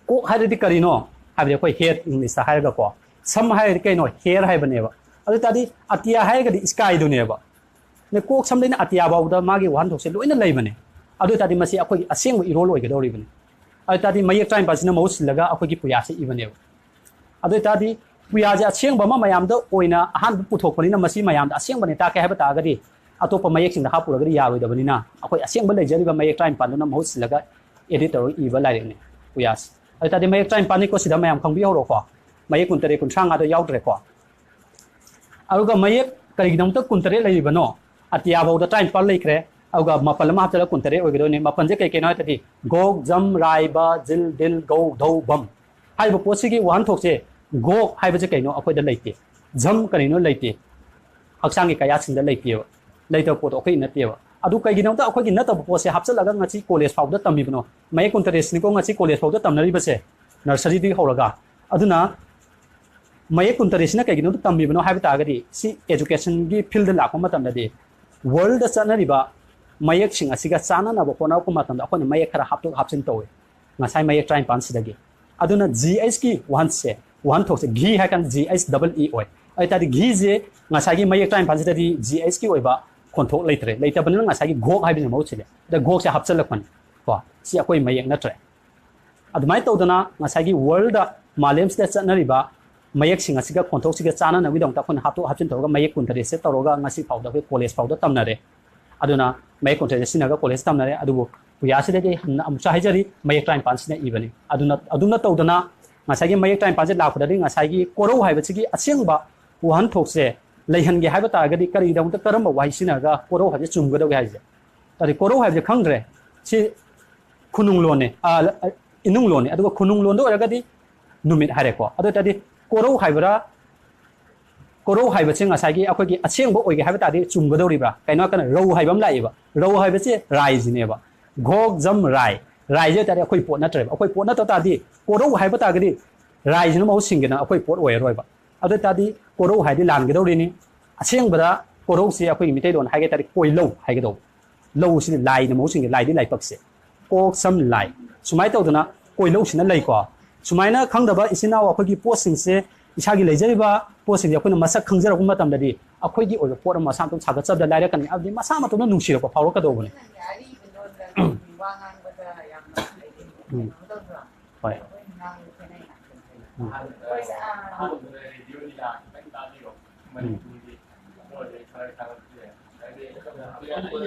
ꯀꯣꯛ ꯍꯥꯏꯔꯗꯤ ꯀꯔꯤꯅꯣ ꯍꯥꯏꯕꯗꯤ ꯑꯩꯈꯣꯏ ꯍꯦꯗ ꯏꯪꯂꯤꯁꯇ ꯍꯥꯏꯔꯒꯀꯣ, ꯁꯝ ꯍꯥꯏꯔꯗꯤ ꯀꯩꯅꯣ? ꯍꯦꯌꯔ ꯍꯥꯏꯕꯅꯦꯕ꯫ ꯑꯗꯨ ꯇꯥꯔꯗꯤ ꯑꯇꯤꯌꯥ ꯍꯥꯏꯔꯒꯗꯤ ꯁ꯭ꯀꯥꯏꯗꯨꯅꯦꯕ꯫ ꯑꯗꯩ ꯀꯣꯛ, ꯁꯝꯗꯩꯅ ꯑꯇꯤꯌꯥ ꯐꯥꯎꯕꯗ ꯃꯥꯒꯤ ꯋꯥꯍꯟꯊꯣꯛꯁꯦ ꯂꯣꯏꯅ ꯂꯩꯕꯅꯦ꯫ ꯑꯗꯨ ꯑꯣꯏꯇꯥꯔꯗꯤ ꯃꯁꯤ ꯑꯩꯈꯣꯏꯒꯤ ꯑꯁꯦꯡꯕ ꯏꯔꯣꯜ ꯑꯣꯏꯒꯗꯧꯔꯤꯕꯅꯤ꯫ ꯑꯗꯨ ꯑꯣꯏꯇꯥꯔꯗꯤ ꯃꯌꯦꯛ ꯇꯔꯥꯅꯤꯄꯥꯜꯁꯤꯅ ꯃꯍꯨꯠ ꯁꯤꯜꯂꯒ ꯑꯩꯈꯣꯏꯒꯤ ꯄꯨꯌꯥꯁꯤ ꯏꯕꯅꯦꯕ꯫ ꯑꯗꯨ ꯑꯣꯏꯇꯥꯔꯗꯤ ꯄꯨꯌꯥꯁꯦ ꯑꯁꯦꯡꯕ ꯑꯃ ꯃꯌꯥꯝꯗ ꯑꯣꯏꯅ ꯑꯍꯥꯟꯕ ꯄꯨꯊꯣꯛꯄꯅꯤꯅ ꯃꯁꯤ ꯃꯌꯥꯝꯗ ꯑꯁꯦꯡꯕꯅꯦ ꯇꯥꯛꯀꯦ ꯍꯥꯏꯕ ꯇꯥꯔꯒꯗꯤ ꯑꯇꯣꯞꯄ ꯃꯌꯦꯛꯁꯤꯡꯗ ꯍꯥꯞꯄꯨꯔꯒꯗꯤ ꯌꯥꯔꯣꯏꯗꯕꯅꯤꯅ ꯑꯩꯈꯣꯏ ꯑꯁꯦꯡꯕ ꯂꯩꯖꯔꯤꯕ ꯃꯌꯦꯛ ꯇꯔꯥꯅꯤꯄꯥꯜꯗꯨꯅ ꯃꯍꯨꯠ ꯁꯤꯜꯂꯒ edit ꯇꯧꯔꯒ ꯏꯕ ꯂꯥꯏꯔꯤꯛꯅꯤ ꯄꯨꯌꯥꯁꯤ꯫ ꯑꯗꯨ ꯑꯣꯏꯇꯥꯔꯗꯤ ꯃꯌꯦꯛ ꯇꯔꯥꯅꯤꯄꯥꯜꯅꯤꯀꯣ ꯁꯤꯗ ꯃꯌꯥꯝ ꯈꯪꯕꯤꯍꯧꯔꯣꯀꯣ꯫ ꯃꯌꯦꯛ ꯀꯨꯟꯇꯔꯦꯠ ꯀꯨꯟꯊ꯭ꯔꯥ ꯃꯉꯥꯗꯣ ꯌꯥꯎꯗ꯭ꯔꯦꯀꯣ꯫ ꯑꯗꯨꯒ ꯃꯌꯦꯛ ꯀꯔꯤꯒꯤꯗꯃꯛꯇ ꯀꯨꯟꯇꯔꯦꯠ ꯂꯩꯔꯤꯕꯅꯣ? ꯑꯇꯤꯌꯥ ꯐꯥꯎꯗ ꯇꯔꯥꯅꯤꯄꯥꯜ ꯂꯩꯈ꯭ꯔꯦ, ꯑꯗꯨꯒ ꯃꯥꯄꯜ ꯑꯃ ꯍꯥꯞꯆꯤꯜꯂꯒ ꯀꯨꯟꯇꯔꯦꯠ ꯑꯣꯏꯒꯗꯣꯏꯅꯤ꯫ ꯃꯥꯄꯜꯁꯦ ꯀꯩ ꯀꯩꯅꯣ ꯍꯥꯏ ꯇꯥꯔꯗꯤ ꯒꯣꯛ, ꯖꯝ, ꯔꯥꯏ, ꯕ, ꯖꯤꯜ, ꯗꯤꯜ, ꯒꯧ, ꯙꯧ, ꯚꯝ ꯍꯥꯏꯔꯤꯕ ꯄꯣꯠꯁꯤꯒꯤ ꯋꯥꯍꯟꯊꯣꯛꯁꯦ ꯒꯣꯛ ꯍꯥꯏꯕꯁꯦ ꯀꯩꯅꯣ ꯑꯩꯈꯣꯏꯗ ꯂꯩꯇꯦ, ꯖꯝ ꯀꯔꯤꯅꯣ ꯂꯩꯇꯦ, ꯍꯛꯆꯥꯡꯒꯤ ꯀꯌꯥꯠꯁꯤꯡꯗ ꯂꯩꯇꯦꯕ꯫ ꯂꯩꯇꯕ ꯄꯣꯠꯇꯣ ꯑꯩꯈꯣꯏ ꯅꯠꯇꯦꯕ꯫ ꯑꯗꯨ ꯀꯩꯒꯤꯅꯣꯗ ꯑꯩꯈꯣꯏꯒꯤ ꯅꯠꯇꯕ ꯄꯣꯠꯁꯦ ꯍꯥꯞꯆꯤꯜꯂꯒ ꯉꯁꯤ ꯀꯣꯂꯦꯖ ꯐꯥꯎꯗ ꯇꯝꯃꯤꯕꯅꯣ? ꯃꯌꯦꯛ ꯀꯨꯟꯇꯔꯦꯠꯁꯤꯅꯤꯀꯣ ꯉꯁꯤ ꯀꯣꯂꯦꯖ ꯐꯥꯎꯗ ꯇꯝꯅꯔꯤꯕꯁꯦ, ꯅꯔꯁꯔꯤꯗꯒꯤ ꯍꯧꯔꯒ꯫ ꯑꯗꯨꯅ ꯃꯌꯦꯛ ꯀꯨꯟꯇꯔꯦꯠꯁꯤꯅ ꯀꯩꯒꯤꯅꯣꯗ ꯇꯝꯃꯤꯕꯅꯣ ꯍꯥꯏꯕ ꯇꯥꯔꯒꯗꯤ ꯁꯤ education ꯒꯤ field ꯂꯥꯛꯄ ꯃꯇꯝꯗꯗꯤ world ꯆꯠꯅꯔꯤꯕ ꯃꯌꯦꯛꯁꯤꯡ ꯑꯁꯤꯒ ꯆꯥꯟꯅꯅꯕ ꯍꯣꯠꯅꯔꯛꯄ ꯃꯇꯝꯗ ꯑꯩꯈꯣꯏꯅ ꯃꯌꯦꯛ ꯈꯔ ꯍꯥꯞꯇꯣꯛ ꯍꯥꯞꯆꯤꯟ ꯇꯧꯋꯤ꯫ ꯉꯁꯥꯏ ꯃꯌꯦꯛ ꯇꯔꯥꯅꯤꯄꯥꯜꯁꯤꯗꯒꯤ꯫ ꯑꯗꯨꯅ G H ꯀꯤ ꯋꯥꯍꯟꯁꯦ, ꯋꯥꯍꯟꯊꯣꯛꯁꯦ ꯘꯤ ꯍꯥꯏ ꯀꯥꯟꯗ G H double E ꯑꯣꯏ꯫ ꯑꯗꯨ ꯑꯣꯏꯇꯥꯔꯗꯤ ꯘꯤꯁꯦ ꯉꯁꯥꯏꯒꯤ ꯃꯌꯦꯛ ꯇꯔꯥꯅꯤꯄꯥꯜꯁꯤꯗꯗꯤ G H ꯀꯤ ꯑꯣꯏꯕ ꯈꯣꯟꯊꯣꯛ ꯂꯩꯇ꯭ꯔꯦ꯫ ꯂꯩꯇꯕꯅꯤꯅ ꯉꯁꯥꯏꯒꯤ ꯒꯣꯛ ꯍꯥꯏꯕꯁꯤꯅ ꯃꯍꯨꯠ ꯁꯤꯜꯂꯦ꯫ ꯑꯗ ꯒꯣꯛꯁꯦ ꯍꯥꯞꯆꯤꯜꯂꯛꯄꯅꯤ꯫ ꯀꯣ, ꯁꯤ ꯑꯩꯈꯣꯏ ꯃꯌꯦꯛ ꯅꯠꯇ꯭ꯔꯦ꯫ ꯑꯗꯨꯃꯥꯏꯅ ꯇꯧꯗꯅ ꯉꯁꯥꯏꯒꯤ world ꯗ, ꯃꯥꯂꯦꯝꯁꯤꯗ ꯆꯠꯅꯔꯤꯕ ꯃꯌꯦꯛꯁꯤꯡ ꯑꯁꯤꯒ ꯈꯣꯟꯊꯣꯛꯁꯤꯒ ꯆꯥꯟꯅꯅꯕꯒꯤꯗꯃꯛꯇ ꯑꯩꯈꯣꯏꯅ ꯍꯥꯞꯇꯣꯛ ꯍꯥꯞꯆꯤꯟ ꯇꯧꯔꯒ ꯃꯌꯦꯛ ꯀꯨꯟꯇꯔꯦꯠꯁꯦ ꯇꯧꯔꯒ ꯉꯁꯤ ꯐꯥꯎꯗ ꯑꯩꯈꯣꯏ ꯀꯣꯂꯦꯖ ꯐꯥꯎꯗ ꯇꯝꯅꯔꯦ꯫ ꯑꯗꯨꯅ ꯃꯌꯦꯛ ꯀꯨꯟꯇꯔꯦꯠꯁꯦ ꯁꯤꯖꯤꯟꯅꯔꯒ ꯀꯣꯂꯦꯖ ꯇꯝꯅꯔꯦ꯫ ꯑꯗꯨꯕꯨ ꯄꯨꯌꯥꯁꯤꯗꯒꯤ ꯑꯩ ꯍꯟꯅ ꯑꯃꯨꯛꯁꯨ ꯍꯥꯏꯖꯔꯤ, ꯃꯌꯦꯛ ꯇꯔꯥꯅꯤꯄꯥꯜꯁꯤꯅ ꯏꯕꯅꯤ꯫ ꯑꯗꯨꯅ, ꯑꯗꯨꯝꯅ ꯇꯧꯗꯅ ꯉꯁꯥꯏꯒꯤ ꯃꯌꯦꯛ ꯇꯔꯥꯅꯤꯄꯥꯜꯁꯦ ꯂꯥꯛꯄꯗꯗꯤ ꯉꯁꯥꯏꯒꯤ ꯀꯣꯔꯧ ꯍꯥꯏꯕꯁꯤꯒꯤ ꯑꯁꯦꯡꯕ ꯋꯥꯍꯟꯊꯣꯛꯁꯦ ꯂꯩꯍꯟꯒꯦ ꯍꯥꯏꯕ ꯇꯥꯔꯒꯗꯤ ꯀꯔꯤꯒꯤꯗꯃꯛꯇ ꯀꯔꯝꯕ ꯋꯥꯍꯩ ꯁꯤꯖꯤꯟꯅꯔꯒ ꯀꯣꯔꯧ ꯍꯥꯏꯕꯁꯦ ꯆꯨꯝꯒꯗꯧꯒꯦ ꯍꯥꯏꯁꯦ? ꯑꯗꯤ ꯀꯣꯔꯧ ꯍꯥꯏꯕꯁꯦ ꯈꯪꯗ꯭ꯔꯦ꯫ ꯁꯤ ꯈꯨꯅꯨꯡ ꯂꯣꯟꯅꯦ, ꯑ, ꯏꯅꯨꯡ ꯂꯣꯟꯅꯦ꯫ ꯑꯗꯨꯒ ꯈꯨꯅꯨꯡ ꯂꯣꯟꯗ ꯑꯣꯏꯔꯒꯗꯤ ꯅꯨꯃꯤꯠ ꯍꯥꯏꯔꯦꯀꯣ꯫ ꯑꯗꯨ ꯑꯣꯏ ꯇꯥꯔꯗꯤ ꯀꯣꯔꯧ ꯍꯥꯏꯕ꯭ꯔꯥ, ꯀꯣꯔꯧ ꯍꯥꯏꯕꯁꯦ ꯉꯁꯥꯏꯒꯤ ꯑꯩꯈꯣꯏꯒꯤ ꯑꯁꯦꯡꯕ ꯑꯣꯏꯒꯦ ꯍꯥꯏꯕ ꯇꯥꯔꯗꯤ ꯆꯨꯝꯒꯗꯧꯔꯤꯕ꯭ꯔꯥ? ꯀꯩꯅꯣ ꯍꯥꯏꯔꯀꯥꯟꯗ ꯔꯧ ꯍꯥꯏꯕ ꯑꯃ ꯂꯥꯛꯑꯦꯕ꯫ ꯔꯧ ꯍꯥꯏꯕꯁꯦ ꯔꯥꯏꯁꯤꯅꯦꯕ꯫ ꯒꯣꯛ, ꯖꯝ, ꯔꯥꯏ꯫ ꯔꯥꯏꯁꯦ ꯑꯣꯏ ꯇꯥꯔꯗꯤ ꯑꯩꯈꯣꯏ ꯄꯣꯠ ꯅꯠꯇ꯭ꯔꯦꯕ꯫ ꯑꯩꯈꯣꯏ ꯄꯣꯠ ꯅꯠꯇ ꯇꯥꯔꯗꯤ ꯀꯣꯔꯧ ꯍꯥꯏꯕ ꯇꯥꯔꯒꯗꯤ ꯔꯥꯏꯁꯤꯅ ꯃꯍꯨꯠ ꯁꯤꯟꯒꯦꯅ ꯑꯩꯈꯣꯏ ꯄꯣꯠ ꯑꯣꯏꯔꯔꯣꯏꯕ꯫ ꯑꯗꯨ ꯑꯣꯏ ꯇꯥꯔꯗꯤ ꯀꯣꯔꯧ ꯍꯥꯏꯗꯤ ꯂꯥꯟꯒꯗꯧꯔꯤꯅꯤ꯫ ꯑꯁꯦꯡꯕꯗ ꯀꯣꯔꯧꯁꯤ ꯑꯩꯈꯣꯏꯒꯤ ꯃꯤꯇꯩꯂꯣꯟ ꯍꯥꯏꯒꯦ ꯇꯥꯔꯗꯤ ꯀꯣꯏꯂꯧ ꯍꯥꯏꯒꯗꯧꯕ꯫ ꯂꯧꯁꯤꯅ ꯂꯥꯏꯅ ꯃꯍꯨꯠ ꯁꯤꯟꯒꯦ, ꯂꯥꯏꯗꯤ ꯂꯥꯏꯄꯛꯁꯦ꯫ ꯀꯣꯛ ꯁꯝ ꯂꯥꯏ꯫ ꯁꯨꯃꯥꯏꯅ ꯇꯧꯗꯅ ꯀꯣꯏꯂꯧꯁꯤꯅ ꯂꯩꯀꯣ꯫ ꯁꯨꯃꯥꯏꯅ ꯈꯪꯗꯕ ꯏꯆꯤꯟ ꯏꯅꯥꯎ ꯑꯩꯈꯣꯏꯒꯤ ꯄꯣꯠꯁꯤꯡꯁꯦ, ꯏꯁꯥꯒꯤ ꯂꯩꯖꯔꯤꯕ ꯄꯣꯠꯁꯤꯡꯁꯦ ꯑꯩꯈꯣꯏꯅ ꯃꯁꯛ ꯈꯪꯖꯔꯛꯄ ꯃꯇꯝꯗꯗꯤ ꯑꯩꯈꯣꯏꯒꯤ ꯑꯣꯏꯕ ꯄꯣꯠ ꯑꯃ ꯃꯁꯥ ꯃꯇꯣꯝ ꯁꯥꯒꯠꯆꯕꯗ ꯂꯥꯏꯔꯛꯀꯅꯤ, ꯍꯥꯏꯕꯗꯤ ꯃꯁꯥ ꯃꯇꯣꯝꯅ ꯅꯨꯡꯁꯤꯔꯛꯄ ꯐꯥꯎꯔꯛꯀꯗꯧꯕꯅꯤ꯫ ꯋꯥ ꯉꯥꯡꯕꯗ ꯌꯥꯝꯅ ꯍꯥꯏꯗꯤ ꯎꯝ꯫ ꯀꯩꯅꯣ ꯇꯧꯗ꯭ꯔꯣ? ꯍꯣꯏ꯫ ꯑꯩꯈꯣꯏꯅ ꯉꯥꯡꯕ ꯈꯦꯠꯅꯩꯅ꯫ ꯎꯝ꯫ ꯑꯩꯈꯣꯏꯁꯦ, ꯑꯥ, ꯑꯍꯥꯟꯕꯗ ꯔꯦꯗꯤꯑꯣ ꯂꯤꯂꯥ ꯈꯤꯇꯪ ꯇꯥꯕꯤꯔꯣ꯫ ꯎꯝ꯫ ꯃꯅꯤꯄꯨꯔꯒꯤ ꯂꯣꯟꯁꯦ ꯈꯔ ꯈꯔ ꯍꯥꯏꯗꯤ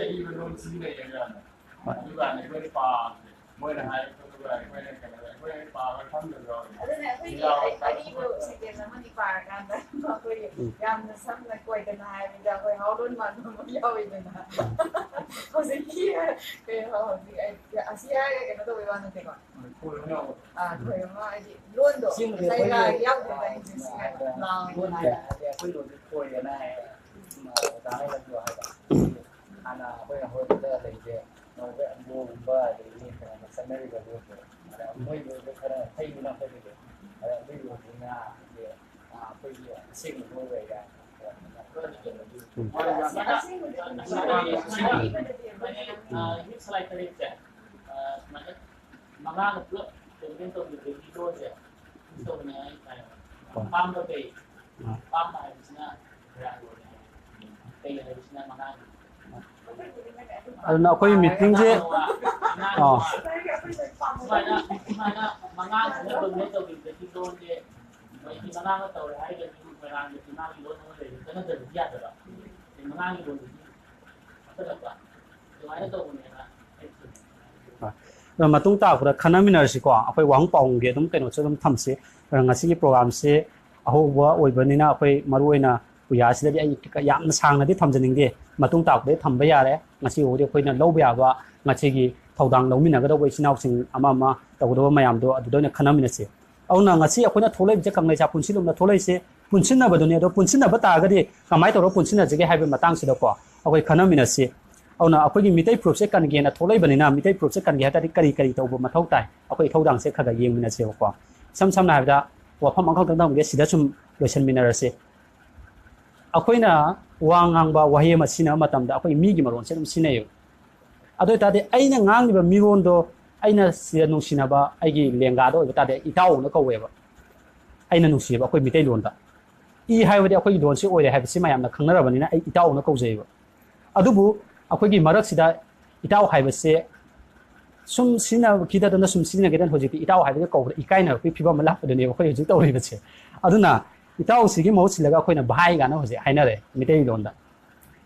ꯑꯔꯤꯕ ꯂꯣꯟ ꯁꯤꯖꯤꯟꯅꯩꯌꯦ ꯃꯌꯥꯝꯅ꯫ ꯍꯣꯏ꯫ ꯑꯗꯨꯀꯥꯟꯗ ꯑꯩꯈꯣꯏꯅ ꯄꯥꯕꯁꯦ ꯃꯣꯏꯅ ꯍꯥꯏꯔꯛꯄꯗꯨꯒ ꯑꯩꯈꯣꯏꯅ ꯀꯩꯅꯣ, ꯑꯩꯈꯣꯏꯅ ꯄꯥꯕ ꯈꯪꯗꯕ ꯌꯥꯎꯋꯦ꯫ ꯑꯗꯨꯅ ꯑꯩꯈꯣꯏꯒꯤ ꯌꯥꯎꯋꯦ꯫ ꯑꯔꯤꯕ ꯁꯦꯟꯇꯦꯟꯁ ꯑꯃꯅꯤ ꯄꯥꯔꯀꯥꯟꯗ ꯑꯩꯈꯣꯏ ꯎꯝ꯫ ꯌꯥꯝꯅ ꯁꯝꯅ ꯀꯣꯏꯗꯅ ꯍꯥꯏꯕꯗ ꯑꯩꯈꯣꯏ ꯍꯥꯎꯂꯣꯟ ꯃꯥꯟꯕ ꯑꯃ ꯌꯥꯎꯋꯤꯗꯅ꯫ ꯎꯝ꯫ ꯍꯧꯖꯤꯛꯀꯤ ꯀꯩꯅꯣ, ꯍꯧꯖꯤꯛ ꯑꯩ ꯑꯁꯤ ꯍꯥꯏꯔꯒ ꯀꯩꯅꯣ ꯇꯧꯕꯩ ꯋꯥ ꯅꯠꯇꯦꯀꯣ꯫ ꯈꯣꯏ ꯑꯃ ꯌꯥꯎꯕ꯫ ꯑꯥ, ꯈꯣꯏ ꯑꯃ ꯍꯥꯏꯗꯤ ꯂꯣꯟꯗꯣ ꯑꯁꯦꯡꯕꯗꯤ ꯉꯁꯥꯏ ꯑꯩꯈꯣꯏ ꯂꯥꯏ ꯌꯥꯎꯗ꯭ꯔꯦ ꯇꯥꯏꯁꯦ ꯁꯤ ꯍꯥꯏꯕ ꯂꯣꯟ ꯂꯥꯎ ꯂꯣꯟꯁꯦ ꯍꯥꯏꯔ꯫ ꯍꯥꯏꯗꯤ ꯑꯩꯈꯣꯏ ꯂꯣꯟꯁꯦ ꯈꯣꯏꯔꯦꯅ ꯍꯥꯏꯌꯦ꯫ ꯑꯣꯖꯥ ꯍꯣꯏꯅꯁꯨ ꯍꯥꯏꯕ꯫ ꯍꯥꯟꯅ ꯑꯩꯈꯣꯏꯅ ꯍꯧꯔꯛꯄꯗ ꯂꯩꯁꯦ ꯅꯣꯡꯒꯨꯝꯕ ꯑꯗꯒꯤ ꯀꯩꯅꯣꯗ ꯆꯠꯅꯔꯤꯕ ꯂꯣꯟꯁꯦ꯫ ꯑꯗ ꯃꯣꯏ ꯂꯣꯟꯁꯦ ꯈꯔ ꯐꯩꯗꯅ ꯑꯩꯈꯣꯏꯗꯒꯤ꯫ ꯑꯗ ꯑꯗꯨꯒꯤ ꯂꯣꯟꯁꯤꯅ ꯍꯥꯏꯗꯤ, ꯑ, ꯑꯩꯈꯣꯏꯒꯤ ꯑꯁꯦꯡꯕ ꯂꯣꯟ ꯑꯣꯏꯔꯦ꯫ ꯎꯝ꯫ ꯑꯁꯦꯡꯕꯗꯤ ꯑꯗꯨꯝ ꯁꯨꯃꯥꯏꯅ, ꯁꯨꯃꯥꯏꯅ, ꯑ, ꯌꯨꯠ ꯁꯂꯥꯏ ꯇꯔꯦꯠꯁꯦ, ꯑ, ꯁꯨꯃꯥꯏꯅ ꯃꯉꯥꯒ ꯄꯨꯂꯞ ꯀꯩꯅꯣ ꯇꯧꯕꯤꯕꯒꯤ ꯂꯣꯟꯁꯦ ꯇꯧꯕꯅꯦ ꯍꯥꯏꯇꯥꯔꯦ꯫ ꯍꯣꯏ꯫ ꯑꯄꯥꯝꯕ ꯀꯩ? ꯑꯥ꯫ ꯑꯄꯥꯝꯕ ꯍꯥꯏꯕꯁꯤꯅ ꯃꯣꯏꯔꯥꯡ ꯂꯣꯟꯅꯦ ꯍꯥꯏꯌꯦ꯫ ꯀꯩ ꯍꯥꯏꯕꯁꯤꯅ ꯃꯉꯥꯒꯤ꯫ ꯑꯗꯨꯅ ꯑꯩꯈꯣꯏ ꯃꯤꯇꯤꯡꯁꯦ, ꯑꯥ꯫ ꯁꯨꯃꯥꯏꯅ, ꯁꯨꯃꯥꯏꯅ ꯃꯉꯥꯁꯤꯅ ꯗꯣꯃꯤꯅꯦꯠ ꯇꯧꯈꯤꯕꯗꯒꯤ ꯂꯣꯟꯁꯦ ꯃꯣꯏꯒꯤ ꯃꯉꯥꯒ ꯇꯧꯔꯦ ꯍꯥꯏꯔꯒꯗꯤ ꯃꯣꯏꯔꯥꯡꯗꯗꯤ ꯃꯥꯒꯤ ꯂꯣꯟ ꯑꯃ ꯂꯩꯔꯦ, ꯆꯠꯅꯗꯕꯗꯤ ꯌꯥꯗꯕ꯫ ꯑꯗꯩ ꯃꯉꯥꯒꯤ ꯂꯣꯟꯗꯗꯤ ꯍꯥꯞꯆꯜꯂꯛꯄ꯫ ꯑꯗꯨꯃꯥꯏꯅ ꯇꯧꯕꯅꯦꯅ ꯑꯩ ꯁꯨꯝ ꯍꯣꯏ꯫ ꯑꯗꯣ ꯃꯇꯨꯡ ꯇꯥꯔꯛꯄꯗ ꯈꯟꯅꯃꯤꯟꯅꯔꯁꯤꯀꯣ꯫ ꯑꯩꯈꯣꯏ ꯋꯥꯍꯪ ꯄꯥꯎꯈꯨꯝꯒꯤ ꯑꯗꯨꯝ ꯀꯩꯅꯣꯁꯨ ꯑꯗꯨꯝ ꯊꯝꯁꯤ꯫ ꯑꯗꯣ ꯉꯁꯤꯒꯤ ꯄ꯭ꯔꯣꯒ꯭ꯔꯥꯝꯁꯦ ꯑꯍꯧꯕ ꯑꯣꯏꯕꯅꯤꯅ ꯑꯩꯈꯣꯏ ꯃꯔꯨ ꯑꯣꯏꯅ ꯄꯨꯌꯥꯁꯤꯗꯗꯤ ꯑꯩ ꯌꯥꯝꯅ ꯁꯥꯡꯅꯗꯤ ꯊꯝꯖꯅꯤꯡꯗꯦ꯫ ꯃꯇꯨꯡ ꯇꯥꯔꯛꯄꯗꯗꯤ ꯊꯝꯕ ꯌꯥꯔꯦ꯫ ꯉꯁꯤ ꯐꯥꯎꯕꯗꯤ ꯑꯩꯈꯣꯏꯅ ꯂꯧꯕ ꯌꯥꯕ ꯉꯁꯤꯒꯤ ꯊꯧꯗꯥꯡ ꯂꯧꯃꯤꯟꯅꯒꯗꯧꯕ ꯏꯆꯤꯟ ꯏꯅꯥꯎꯁꯤꯡ ꯑꯃ ꯑꯃ ꯇꯧꯒꯗꯧꯕ ꯃꯌꯥꯝꯗꯣ ꯑꯗꯨꯗ ꯑꯣꯏꯅ ꯈꯟꯅꯃꯤꯟꯅꯁꯤ꯫ ꯑꯗꯨꯅ ꯉꯁꯤ ꯑꯩꯈꯣꯏꯅ ꯊꯣꯛꯂꯛꯏꯕꯁꯦ ꯀꯪꯂꯩꯁꯥ ꯄꯨꯟꯁꯤꯂꯣꯝꯗ ꯊꯣꯛꯂꯛꯏꯁꯦ ꯄꯨꯟꯁꯤꯟꯅꯕꯗꯨꯅꯤ꯫ ꯑꯗꯣ ꯄꯨꯟꯁꯤꯟꯅꯕ ꯇꯥꯔꯒꯗꯤ ꯀꯃꯥꯏꯅ ꯇꯧꯔꯒ ꯄꯨꯟꯁꯤꯟꯅꯁꯤꯒꯦ ꯍꯥꯏꯕꯒꯤ ꯃꯇꯥꯡꯁꯤꯗꯀꯣ ꯑꯩꯈꯣꯏ ꯈꯟꯅꯃꯤꯟꯅꯁꯤ꯫ ꯑꯗꯨꯅ ꯑꯩꯈꯣꯏꯒꯤ ꯃꯤꯇꯩ ꯐꯨꯔꯨꯞꯁꯦ ꯀꯟꯒꯦꯅ ꯊꯣꯛꯂꯛꯏꯕꯅꯤꯅ ꯃꯤꯇꯩ ꯐꯨꯔꯨꯞꯁꯦ ꯀꯟꯒꯦ ꯍꯥꯏ ꯇꯥꯔꯗꯤ ꯀꯔꯤ ꯀꯔꯤ ꯇꯧꯕ ꯃꯊꯧ ꯇꯥꯏ? ꯑꯩꯈꯣꯏ ꯏꯊꯧꯗꯥꯡꯁꯦ ꯈꯔ ꯈꯔ ꯌꯦꯡꯃꯤꯟꯅꯁꯦꯕꯀꯣ꯫ ꯏꯁꯝ ꯁꯝꯅ ꯍꯥꯏꯔꯕꯗ ꯋꯥꯐꯝ ꯑꯃꯈꯛꯇꯪ ꯊꯝꯒꯦ, ꯁꯤꯗ ꯁꯨꯝ ꯂꯣꯏꯁꯤꯟꯃꯤꯟꯅꯔꯁꯤ꯫ ꯑꯩꯈꯣꯏꯅ ꯋꯥ ꯉꯥꯡꯕ ꯋꯥꯍꯩ ꯑꯃ ꯁꯤꯖꯤꯟꯅꯕ ꯃꯇꯝꯗ ꯑꯩꯈꯣꯏ ꯃꯤꯒꯤ ꯃꯔꯣꯟꯁꯦ ꯑꯗꯨꯝ ꯁꯤꯖꯤꯟꯅꯩꯌꯦꯕ꯫ ꯑꯗꯨ ꯑꯣꯏ ꯇꯥꯔꯗꯤ ꯑꯩꯅ ꯉꯥꯡꯂꯤꯕ ꯃꯤꯔꯣꯟꯗꯣ ꯑꯩꯅ ꯁꯤꯗ ꯅꯨꯡꯁꯤꯅꯕ ꯑꯩꯒꯤ ꯂꯦꯡꯒꯥꯗ ꯑꯣꯏꯕ ꯇꯥꯔꯗꯤ ꯏꯇꯥꯎ ꯑꯅ ꯀꯧꯋꯦꯕ꯫ ꯑꯩꯅ ꯅꯨꯡꯁꯤꯕ ꯑꯩꯈꯣꯏ ꯃꯤꯇꯩꯂꯣꯟꯗ꯫ ꯏ ꯍꯥꯏꯕꯗꯤ ꯑꯩꯈꯣꯏꯒꯤ ꯂꯣꯟꯁꯤ ꯑꯣꯏꯔꯦ ꯍꯥꯏꯕꯁꯤ ꯃꯌꯥꯝꯅ ꯈꯪꯅꯔꯕꯅꯤꯅ ꯑꯩ ꯏꯇꯥꯎ ꯑꯅ ꯀꯧꯖꯩꯌꯦꯕ꯫ ꯑꯗꯨꯕꯨ ꯑꯩꯈꯣꯏꯒꯤ ꯃꯔꯛꯁꯤꯗ ꯏꯇꯥꯎ ꯍꯥꯏꯕꯁꯦ ꯁꯨꯝ ꯁꯤꯖꯤꯟꯅꯈꯤꯗꯗꯅ ꯁꯨꯝ ꯁꯤꯖꯤꯟꯅꯈꯤꯗꯅ ꯍꯧꯖꯤꯛꯇꯤ ꯏꯇꯥꯎ ꯍꯥꯏꯕꯒ ꯀꯧꯕꯗ ꯏꯀꯥꯏꯅꯔꯛꯄꯒꯤ ꯐꯤꯕꯝ ꯑꯃ ꯂꯥꯛꯄꯗꯨꯅꯦꯕ ꯑꯩꯈꯣꯏ ꯍꯧꯖꯤꯛ ꯇꯧꯔꯤꯕꯁꯦ꯫ ꯑꯗꯨꯅ ꯏꯇꯥꯎꯁꯤꯒꯤ ꯃꯍꯨꯠ ꯁꯤꯜꯂꯒ ꯑꯩꯈꯣꯏꯅ ꯚꯥꯏ ꯀꯥꯏꯅ ꯍꯧꯖꯤꯛ ꯍꯥꯏꯅꯔꯦ ꯃꯤꯇꯩꯂꯣꯟꯗ꯫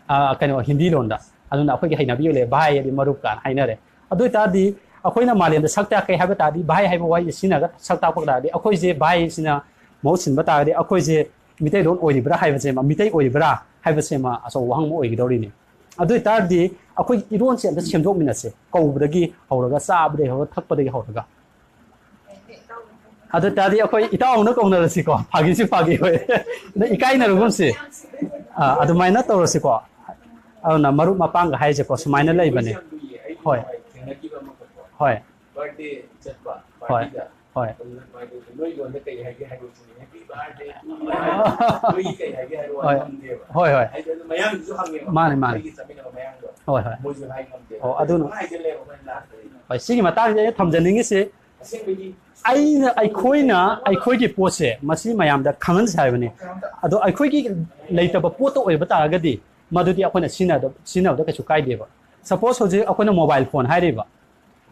ꯑ, ꯀꯩꯅꯣ, ꯍꯤꯟꯗꯤ ꯂꯣꯟꯗ꯫ ꯑꯗꯨꯅ ꯑꯩꯈꯣꯏꯒꯤ ꯍꯩꯅꯕꯤ ꯑꯣꯏ ꯂꯩꯔꯦ, ꯚꯥꯏ ꯍꯥꯏꯗꯤ ꯃꯔꯨꯞ ꯀꯥꯏꯅ ꯍꯥꯏꯅꯔꯦ꯫ ꯑꯗꯨ ꯑꯣꯏ ꯇꯥꯔꯗꯤ ꯑꯩꯈꯣꯏꯅ ꯃꯥꯂꯦꯝꯗ ꯁꯛ ꯇꯥꯛꯀꯦ ꯍꯥꯏꯕ ꯇꯥꯔꯗꯤ, ꯚꯥꯏ ꯍꯥꯏꯕ ꯋꯥꯍꯩꯁꯦ ꯁꯤꯖꯤꯟꯅꯔꯒ ꯁꯛ ꯇꯥꯛꯄ ꯇꯥꯔꯗꯤ, ꯑꯩꯈꯣꯏꯁꯦ ꯚꯥꯏꯁꯤꯅ ꯃꯍꯨꯠ ꯁꯤꯟꯕ ꯇꯥꯔꯒꯗꯤ, ꯑꯩꯈꯣꯏꯁꯦ ꯃꯤꯇꯩꯂꯣꯟ ꯑꯣꯏꯔꯤꯕ꯭ꯔꯥ ꯍꯥꯏꯕꯁꯦ, ꯃꯤꯇꯩ ꯑꯣꯏꯔꯤꯕ꯭ꯔꯥ ꯍꯥꯏꯕꯁꯦ ꯑꯃ ꯑꯆꯧꯕ ꯋꯥꯍꯪ ꯑꯃ ꯑꯣꯏꯒꯗꯧꯔꯤꯅꯤ꯫ ꯑꯗꯨ ꯑꯣꯏ ꯇꯥꯔꯗꯤ ꯑꯩꯈꯣꯏ ꯏꯔꯣꯟꯁꯦ ꯑꯝꯇ ꯁꯦꯝꯗꯣꯛꯃꯤꯟꯅꯁꯦ, ꯀꯧꯕꯗꯒꯤ ꯍꯧꯔꯒ, ꯆꯥꯕꯗꯒꯤ ꯍꯧꯔꯒ, ꯊꯛꯄꯗꯒꯤ ꯍꯧꯔꯒ꯫ ꯑꯗꯨ ꯇꯥꯔꯗꯤ ꯑꯩꯈꯣꯏ ꯏꯇꯥꯎꯅ ꯀꯧꯅꯔꯁꯤꯀꯣ, ꯐꯥꯒꯤꯁꯨ ꯐꯥꯒꯤ ꯑꯣꯏ꯫ ꯅ ꯏꯀꯥꯏꯅꯔꯒꯨꯝꯁꯤ꯫ ꯑꯥ, ꯑꯗꯨꯃꯥꯏꯅ ꯇꯧꯔꯁꯤꯀꯣ꯫ ꯑꯗꯨꯅ ꯃꯔꯨꯞ ꯃꯄꯥꯡꯒ ꯍꯥꯏꯁꯦꯀꯣ, ꯁꯨꯃꯥꯏꯅ ꯂꯩꯕꯅꯦ꯫ ꯍꯣꯏ꯫ ꯍꯣꯏ꯫ ꯍꯣꯏ꯫ ꯍꯣꯏ꯫ ꯍꯣꯏ꯫ ꯍꯣꯏ, ꯍꯣꯏ꯫ ꯃꯥꯅꯦ, ꯃꯥꯅꯦ꯫ ꯍꯣꯏ, ꯍꯣꯏ꯫ ꯑꯣ, ꯑꯗꯨꯅ ꯍꯣꯏ, ꯁꯤꯒꯤ ꯃꯇꯥꯡꯁꯦ ꯑꯩꯅ ꯊꯝꯖꯅꯤꯡꯉꯤꯁꯦ, ꯑꯩꯅ, ꯑꯩꯈꯣꯏꯅ ꯑꯩꯈꯣꯏꯒꯤ ꯄꯣꯠꯁꯦ ꯃꯁꯤ ꯃꯌꯥꯝꯗ ꯈꯪꯍꯟꯁꯦ ꯍꯥꯏꯕꯅꯤ꯫ ꯑꯗꯣ ꯑꯩꯈꯣꯏꯒꯤ ꯂꯩꯇꯕ ꯄꯣꯠꯇꯣ ꯑꯣꯏꯕ ꯇꯥꯔꯒꯗꯤ ꯃꯗꯨꯗꯤ ꯑꯩꯈꯣꯏꯅ ꯁꯤꯖꯤꯟꯅꯗ-, ꯁꯤꯖꯤꯟꯅꯕꯗ ꯀꯩꯁꯨ ꯀꯥꯏꯗꯦꯕ꯫ ꯁꯄꯣꯁ ꯍꯧꯖꯤꯛ ꯑꯩꯈꯣꯏꯅ ꯃꯣꯕꯥꯏꯜ ꯐꯣꯟ ꯍꯥꯏꯔꯤꯕ,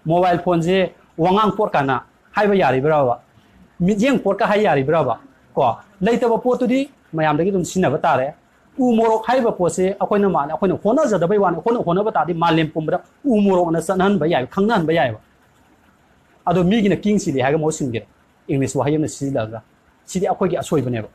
ꯃꯣꯕꯥꯏꯜ ꯐꯣꯟꯁꯦ ꯋꯥꯉꯥꯡ ꯄꯣꯠ ꯀꯥꯟꯅ ꯍꯥꯏꯕ ꯌꯥꯔꯤꯕ꯭ꯔꯕ? ꯃꯤꯠꯌꯦꯡ ꯄꯣꯠꯀ ꯍꯥꯏ ꯌꯥꯔꯤꯕ꯭ꯔꯕ? ꯀꯣ, ꯂꯩꯇꯕ ꯄꯣꯠꯇꯨꯗꯤ ꯃꯌꯥꯝꯗꯒꯤ ꯑꯗꯨꯝ ꯁꯤꯖꯤꯟꯅꯕ ꯇꯥꯔꯦ꯫ ꯎ ꯃꯣꯔꯣꯛ ꯍꯥꯏꯔꯤꯕ ꯄꯣꯠꯁꯦ ꯑꯩꯈꯣꯏꯅ ꯃꯥꯅ, ꯑꯩꯈꯣꯏꯅ ꯍꯣꯠꯅꯖꯗꯕꯩ ꯋꯥꯅꯤ, ꯑꯩꯈꯣꯏꯅ ꯍꯣꯠꯅꯕ ꯇꯥꯔꯗꯤ ꯃꯥꯂꯦꯝ ꯄꯨꯝꯕꯗ ꯎ ꯃꯣꯔꯣꯛꯅ ꯆꯠꯅꯍꯟꯕ ꯌꯥꯏ, ꯈꯪꯅꯍꯟꯕ ꯌꯥꯏꯕ꯫ ꯑꯗꯣ ꯃꯤꯒꯤꯅ ꯀꯤꯡ ꯆꯤꯂꯤ ꯍꯥꯏꯔꯒ ꯃꯍꯨꯠ ꯁꯤꯟꯈꯤꯔꯦ, ꯏꯪꯂꯤꯁ ꯋꯥꯍꯩ ꯑꯃꯅ ꯁꯤꯖꯤꯜꯂꯒ꯫ ꯁꯤꯗꯤ ꯑꯩꯈꯣꯏꯒꯤ ꯑꯁꯣꯏꯕꯅꯦꯕ꯫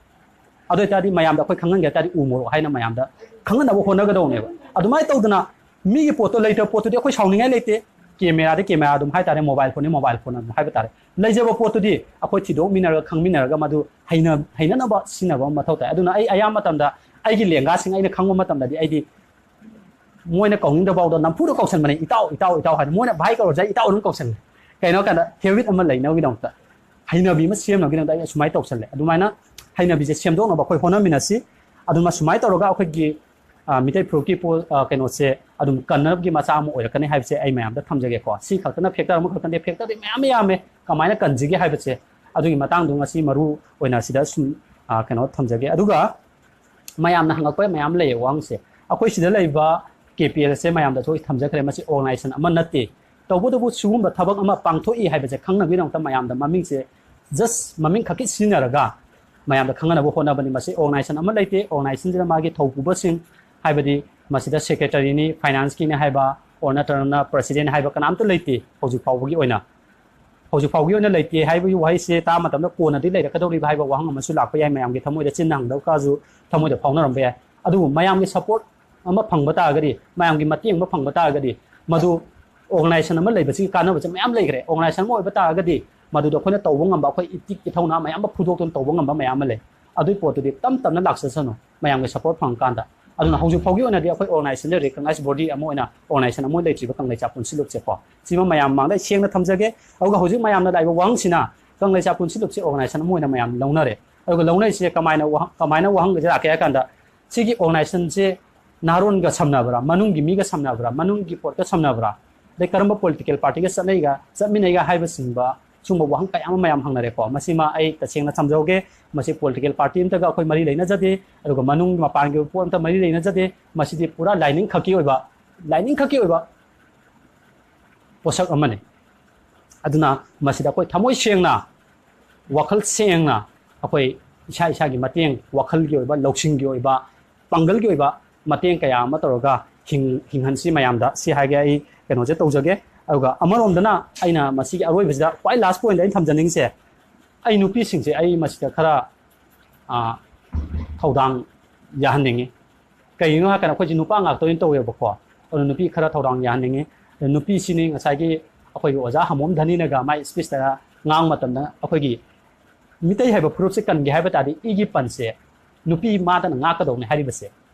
ꯑꯗꯨ ꯑꯣꯏꯇꯥꯔꯗꯤ ꯃꯌꯥꯝꯗ ꯑꯩꯈꯣꯏ ꯈꯪꯍꯟꯒꯦ ꯍꯥꯏ ꯇꯥꯔꯗꯤ ꯎ ꯃꯣꯔꯣꯛ ꯍꯥꯏꯅ ꯃꯌꯥꯝꯗ ꯈꯪꯍꯟꯅꯕ ꯍꯣꯠꯅꯒꯗꯧꯅꯦꯕ꯫ ꯑꯗꯨꯃꯥꯏꯅ ꯇꯧꯗꯅ ꯃꯤꯒꯤ ꯄꯣꯠꯇꯣ, ꯂꯩꯇꯕ ꯄꯣꯠꯇꯨꯗꯤ ꯑꯩꯈꯣꯏ ꯁꯥꯎꯅꯤꯡꯉꯥꯏ ꯂꯩꯇꯦ꯫ ꯀꯦꯃꯦꯔꯥꯗꯤ ꯀꯦꯃꯦꯔꯥ ꯑꯗꯨꯝ ꯍꯥꯏ ꯇꯥꯔꯦ, ꯃꯣꯕꯥꯏꯜ ꯐꯣꯟꯗꯤ ꯃꯣꯕꯥꯏꯜ ꯐꯣꯟ ꯑꯗꯨꯝ ꯍꯥꯏꯕ ꯇꯥꯔꯦ꯫ ꯂꯩꯖꯕ ꯄꯣꯠꯇꯨꯗꯤ ꯑꯩꯈꯣꯏ ꯊꯤꯗꯣꯛꯃꯤꯟꯅꯔꯒ ꯈꯪꯃꯤꯟꯅꯔꯒ ꯃꯗꯨ ꯍꯩꯅ-, ꯍꯩꯅꯅꯕ ꯁꯤꯖꯤꯟꯅꯕ ꯑꯃ ꯃꯊꯧ ꯇꯥꯏ꯫ ꯑꯗꯨꯅ ꯑꯩ ꯑꯌꯥꯝꯕ ꯃꯇꯝꯗ ꯑꯩꯒꯤ ꯂꯦꯡꯒꯥꯁꯤꯡ ꯑꯩꯅ ꯈꯪꯕ ꯃꯇꯝꯗꯗꯤ ꯑꯩꯗꯤ ꯃꯣꯏꯅ ꯀꯧꯅꯤꯡꯗꯕ ꯐꯥꯎꯗ ꯅꯝꯐꯨꯗ ꯀꯧꯁꯟꯕꯅꯦ, "ꯏꯇꯥꯎ, ꯏꯇꯥꯎ, ꯏꯇꯥꯎ" ꯍꯥꯏꯅ꯫ ꯃꯣꯏꯅ "ꯚꯥꯏ" ꯀꯧꯔꯁꯨ ꯑꯩ "ꯏꯇꯥꯎ" ꯑꯗꯨꯝ ꯀꯧꯁꯟꯂꯦ꯫ ꯀꯩꯅꯣ ꯍꯥꯏ ꯀꯥꯟꯗ ꯍꯦꯕꯤꯠ ꯑꯃ ꯂꯩꯅꯕꯒꯤꯗꯃꯛꯇ, ꯍꯩꯅꯕꯤ ꯑꯃ ꯁꯦꯝꯅꯕꯒꯤꯗꯃꯛꯇ ꯑꯩ ꯑꯁꯨꯃꯥꯏꯅ ꯇꯧꯁꯜꯂꯦ꯫ ꯑꯗꯨꯃꯥꯏꯅ ꯍꯩꯅꯕꯤꯁꯦ ꯁꯦꯝꯗꯣꯛꯅꯕ ꯑꯩꯈꯣꯏ ꯍꯣꯠꯅꯃꯤꯟꯅꯁꯤ꯫ ꯑꯗꯨꯅ ꯁꯨꯃꯥꯏꯅ ꯇꯧꯔꯒ ꯑꯩꯈꯣꯏꯒꯤ, ꯑ, ꯃꯤꯇꯩ ꯐꯨꯔꯨꯞꯀꯤ ꯄꯣ-, ꯑ, ꯀꯩꯅꯣꯁꯦ ꯑꯗꯨꯝ ꯀꯟꯅꯕꯒꯤ ꯃꯆꯥꯛ ꯑꯃ ꯑꯣꯏꯔꯛꯀꯅꯤ ꯍꯥꯏꯕꯁꯦ ꯑꯩ ꯃꯌꯥꯝꯗ ꯊꯝꯖꯒꯦꯀꯣ꯫ ꯁꯤ ꯈꯛꯇꯅ ꯐꯦꯛꯇꯔ ꯑꯃꯈꯛꯇ ꯅꯠꯇꯦ, ꯐꯦꯛꯇꯔꯗꯤ ꯃꯌꯥꯝ ꯌꯥꯝꯃꯦ꯫ ꯀꯃꯥꯏꯅ ꯀꯟꯁꯤꯒꯦ ꯍꯥꯏꯕꯁꯦ ꯑꯗꯨꯒꯤ ꯃꯇꯥꯡꯗꯣ ꯉꯁꯤ ꯃꯔꯨ ꯑꯣꯏꯅ ꯁꯤꯗ ꯁꯨꯝ, ꯑ, ꯀꯩꯅꯣ ꯊꯝꯖꯒꯦ꯫ ꯑꯗꯨꯒ ꯃꯌꯥꯝꯅ ꯍꯪꯉꯛꯄ ꯃꯌꯥꯝ ꯂꯩꯌꯦ ꯋꯥꯍꯪꯁꯦ꯫ ꯑꯩꯈꯣꯏ ꯁꯤꯗ ꯂꯩꯕ ꯀꯦ ꯄꯤ ꯑꯦꯜꯁꯦ ꯃꯌꯥꯝꯗꯁꯨ ꯑꯩ ꯊꯝꯖꯈ꯭ꯔꯦ, ꯃꯁꯤ ꯑꯣꯔꯒꯅꯥꯏꯖꯦꯁꯟ ꯑꯃ ꯅꯠꯇꯦ꯫ ꯇꯧꯕꯇꯕꯨ ꯁꯤꯒꯨꯝꯕ ꯊꯕꯛ ꯑꯃ ꯄꯥꯡꯊꯣꯛꯏ ꯍꯥꯏꯕꯁꯦ ꯈꯪꯅꯕꯒꯤꯗꯃꯛꯇ ꯃꯌꯥꯝꯗ ꯃꯃꯤꯡꯁꯦ just ꯃꯃꯤꯡ ꯈꯛꯀꯤ ꯁꯤꯖꯤꯟꯅꯔꯒ ꯃꯌꯥꯝꯗ ꯈꯪꯍꯟꯅꯕ ꯍꯣꯠꯅꯕꯅꯤ꯫ ꯃꯁꯤ organization ꯑꯃ ꯂꯩꯇꯦ, organizationꯁꯤꯗ ꯃꯥꯒꯤ ꯊꯧꯄꯨꯕꯁꯤꯡ, ꯍꯥꯏꯕꯗꯤ ꯃꯁꯤꯗ secretaryꯅꯤ, financeꯀꯤꯅꯤ ꯍꯥꯏꯕ, or ꯅꯠꯇ꯭ꯔꯒꯅ president ꯍꯥꯏꯕ ꯀꯅꯥꯝꯇ ꯂꯩꯇꯦ ꯍꯧꯖꯤꯛ ꯐꯥꯎꯕꯒꯤ ꯑꯣꯏꯅ꯫ ꯍꯧꯖꯤꯛ ꯐꯥꯎꯒꯤ ꯑꯣꯏꯅ ꯂꯩꯇꯦ ꯍꯥꯏꯕꯒꯤ ꯋꯥꯍꯩꯁꯦ ꯇꯥꯕ ꯃꯇꯝꯗ ꯀꯣꯟꯅꯗꯤ ꯂꯩꯔꯛꯀꯗꯧꯔꯤꯕ ꯍꯥꯏꯕ ꯋꯥꯍꯪ ꯑꯃꯁꯨ ꯂꯥꯛꯄ ꯌꯥꯏ, ꯃꯌꯥꯝꯒꯤ ꯊꯃꯣꯏꯗ ꯆꯤꯟꯅ ꯍꯪꯗꯕ ꯀꯥꯁꯨ ꯊꯃꯣꯏꯗ ꯐꯥꯎꯅꯔꯝꯕ ꯌꯥꯏ꯫ ꯑꯗꯨꯕꯨ ꯃꯌꯥꯝꯒꯤ support ꯑꯃ ꯐꯪꯕ ꯇꯥꯔꯒꯗꯤ, ꯃꯌꯥꯝꯒꯤ ꯃꯇꯦꯡ ꯑꯃ ꯐꯪꯕ ꯇꯥꯔꯒꯗꯤ, ꯃꯗꯨ organization ꯑꯃ ꯂꯩꯕꯁꯤꯒꯤ ꯀꯥꯟꯅꯕꯁꯦ ꯃꯌꯥꯝ ꯂꯩꯈ꯭ꯔꯦ꯫ Organization ꯑꯃ ꯑꯣꯏꯕ ꯇꯥꯔꯒꯗꯤ ꯃꯗꯨꯗ ꯑꯩꯈꯣꯏꯅ ꯇꯧꯕ ꯉꯝꯕ, ꯑꯩꯈꯣꯏ ꯏꯊꯤꯛ ꯏꯊꯧꯅꯥ ꯃꯌꯥꯝ ꯑꯃ ꯐꯨꯗꯣꯛꯇꯨꯅ ꯇꯧꯕ ꯉꯝꯕ ꯃꯌꯥꯝ ꯑꯃ ꯂꯩ꯫ ꯑꯗꯨꯒꯤ ꯄꯣꯠꯇꯨꯗꯤ ꯇꯞ ꯇꯞꯅ ꯂꯥꯛꯆꯁꯅꯨ, ꯃꯌꯥꯝꯒꯤ support ꯐꯪꯉꯀꯥꯟꯗ꯫ ꯑꯗꯨꯅ ꯍꯧꯖꯤꯛ ꯐꯥꯎꯒꯤ ꯑꯣꯏꯅꯗꯤ ꯑꯩꯈꯣꯏ organizationꯗ recognized body ꯑꯃ ꯑꯣꯏꯅ organization ꯑꯃ ꯑꯣꯏꯅ ꯂꯩꯇ꯭ꯔꯤꯕ ꯀꯪꯂꯩꯆꯥ ꯄꯨꯟꯁꯤꯂꯨꯞꯁꯦꯀꯣ꯫ ꯁꯤꯃ ꯃꯌꯥꯝ ꯃꯃꯥꯡꯗ ꯑꯩ ꯁꯦꯡꯅ ꯊꯝꯖꯒꯦ꯫ ꯑꯗꯨꯒ ꯍꯧꯖꯤꯛ ꯃꯌꯥꯝꯅ ꯂꯥꯛꯏꯕ ꯋꯥꯍꯪꯁꯤꯅ ꯀꯪꯂꯩꯆꯥ ꯄꯨꯟꯁꯤꯂꯨꯞꯁꯦ organization ꯑꯃ ꯑꯣꯏꯅ ꯃꯌꯥꯝ ꯂꯧꯅꯔꯦ꯫ ꯑꯗꯨꯒ ꯂꯧꯅꯔꯤꯁꯦ ꯀꯃꯥꯏꯅ ꯋꯥꯍꯪ-, ꯀꯃꯥꯏꯅ ꯋꯥꯍꯪꯒꯁꯦ ꯂꯥꯛꯀꯦ ꯍꯥꯏ ꯀꯥꯟꯗ, ꯁꯤꯒꯤ organizationꯁꯦ ꯅꯍꯥꯔꯣꯟꯒ ꯁꯝꯅꯕ꯭ꯔꯥ, ꯃꯅꯨꯡꯒꯤ ꯃꯤꯒ ꯁꯝꯅꯕ꯭ꯔꯥ, ꯃꯅꯨꯡꯒꯤ ꯄꯣꯠꯀ ꯁꯝꯅꯕ꯭ꯔꯥ, ꯑꯗꯩ ꯀꯔꯝꯕ political partyꯒ ꯆꯠꯅꯩꯒ, ꯆꯠꯃꯤꯟꯅꯩꯒ ꯍꯥꯏꯕꯆꯤꯡꯕ ꯁꯨꯝꯕ ꯋꯥꯍꯪ ꯀꯌꯥ ꯑꯃ ꯃꯌꯥꯝ ꯍꯪꯅꯔꯦꯀꯣ꯫ ꯃꯁꯤꯃ ꯑꯩ ꯇꯁꯦꯡꯅ ꯊꯝꯖꯍꯧꯒꯦ, ꯃꯁꯤ political party ꯑꯝꯇꯒ ꯑꯩꯈꯣꯏ ꯃꯔꯤ ꯂꯩꯅꯖꯗꯦ, ꯑꯗꯨꯒ ꯃꯅꯨꯡ ꯃꯄꯥꯟꯒꯤ ꯑꯣꯏꯕ ꯄꯣꯠ ꯑꯝꯇ ꯃꯔꯤ ꯂꯩꯅꯖꯗꯦ꯫ ꯃꯁꯤꯗꯤ ꯄꯨꯔꯥ ꯂꯥꯏꯅꯤꯡ ꯈꯛꯀꯤ ꯑꯣꯏꯕ, ꯂꯥꯏꯅꯤꯡ ꯈꯛꯀꯤ ꯑꯣꯏꯕ ꯄꯣꯠꯁꯛ ꯑꯃꯅꯤ꯫ ꯑꯗꯨꯅ ꯃꯁꯤꯗ ꯑꯩꯈꯣꯏ ꯊꯃꯣꯏ ꯁꯦꯡꯅ, ꯋꯥꯈꯜ ꯁꯦꯡꯅ ꯑꯩꯈꯣꯏ ꯏꯁꯥ ꯏꯁꯥꯒꯤ ꯃꯇꯦꯡ, ꯋꯥꯈꯜꯒꯤ ꯑꯣꯏꯕ, ꯂꯧꯁꯤꯡꯒꯤ ꯑꯣꯏꯕ, ꯄꯥꯡꯒꯜꯒꯤ ꯑꯣꯏꯕ ꯃꯇꯦꯡ ꯀꯌꯥ ꯑꯃ ꯇꯧꯔꯒ ꯍꯤꯡ-, ꯍꯤꯡꯍꯟꯁꯤ ꯃꯌꯥꯝꯗ꯫ ꯁꯤ ꯍꯥꯏꯒꯦ꯫ ꯑꯩ ꯀꯩꯅꯣꯁꯦ ꯇꯧꯖꯒꯦ꯫ ꯑꯗꯨꯒ ꯑꯃꯔꯣꯝꯗꯅ ꯑꯩꯅ ꯃꯁꯤꯒꯤ ꯑꯔꯣꯏꯕꯁꯤꯗ ꯈ꯭ꯋꯥꯏ last pointꯇ ꯑꯩꯅ ꯊꯝꯖꯅꯤꯡꯉꯤꯁꯦ, ꯑꯩ ꯅꯨꯄꯤꯁꯤꯡꯁꯦ ꯑꯩ ꯃꯁꯤꯗ ꯈꯔ, ꯑ, ꯊꯧꯗꯥꯡ ꯌꯥꯍꯟꯅꯤꯡꯉꯤ꯫ ꯀꯩꯒꯤꯅꯣ ꯍꯥꯏꯔꯀꯥꯟꯗ ꯑꯩꯈꯣꯏꯁꯦ ꯅꯨꯄꯥ ꯉꯥꯛꯇ ꯑꯣꯏꯅ ꯇꯧꯋꯦꯕꯀꯣ꯫ ꯑꯗꯨ ꯅꯨꯄꯤ ꯈꯔ ꯊꯧꯗꯥꯡ ꯌꯥꯍꯟꯅꯤꯡꯉꯤ꯫ ꯑꯗꯨ ꯅꯨꯄꯤꯁꯤꯅꯤ ꯉꯁꯥꯏꯒꯤ ꯑꯩꯈꯣꯏꯒꯤ ꯑꯣꯖꯥ ꯍꯃꯣꯝ ꯙꯅꯤꯅꯒ ꯃꯥꯏ speechꯇ ꯉꯥꯡꯕ ꯃꯇꯝꯗ ꯑꯩꯈꯣꯏꯒꯤ ꯃꯤꯇꯩ ꯍꯥꯏꯕ ꯐꯨꯔꯨꯞꯁꯦ ꯀꯟꯒꯦ ꯍꯥꯏꯕ ꯇꯥꯔꯗꯤ ꯏꯒꯤ ꯄꯟꯁꯦ ꯅꯨꯄꯤ ꯃꯥꯗꯅ ꯉꯥꯛꯀꯗꯧꯅꯤ ꯍꯥꯏꯔꯤꯕꯁꯦ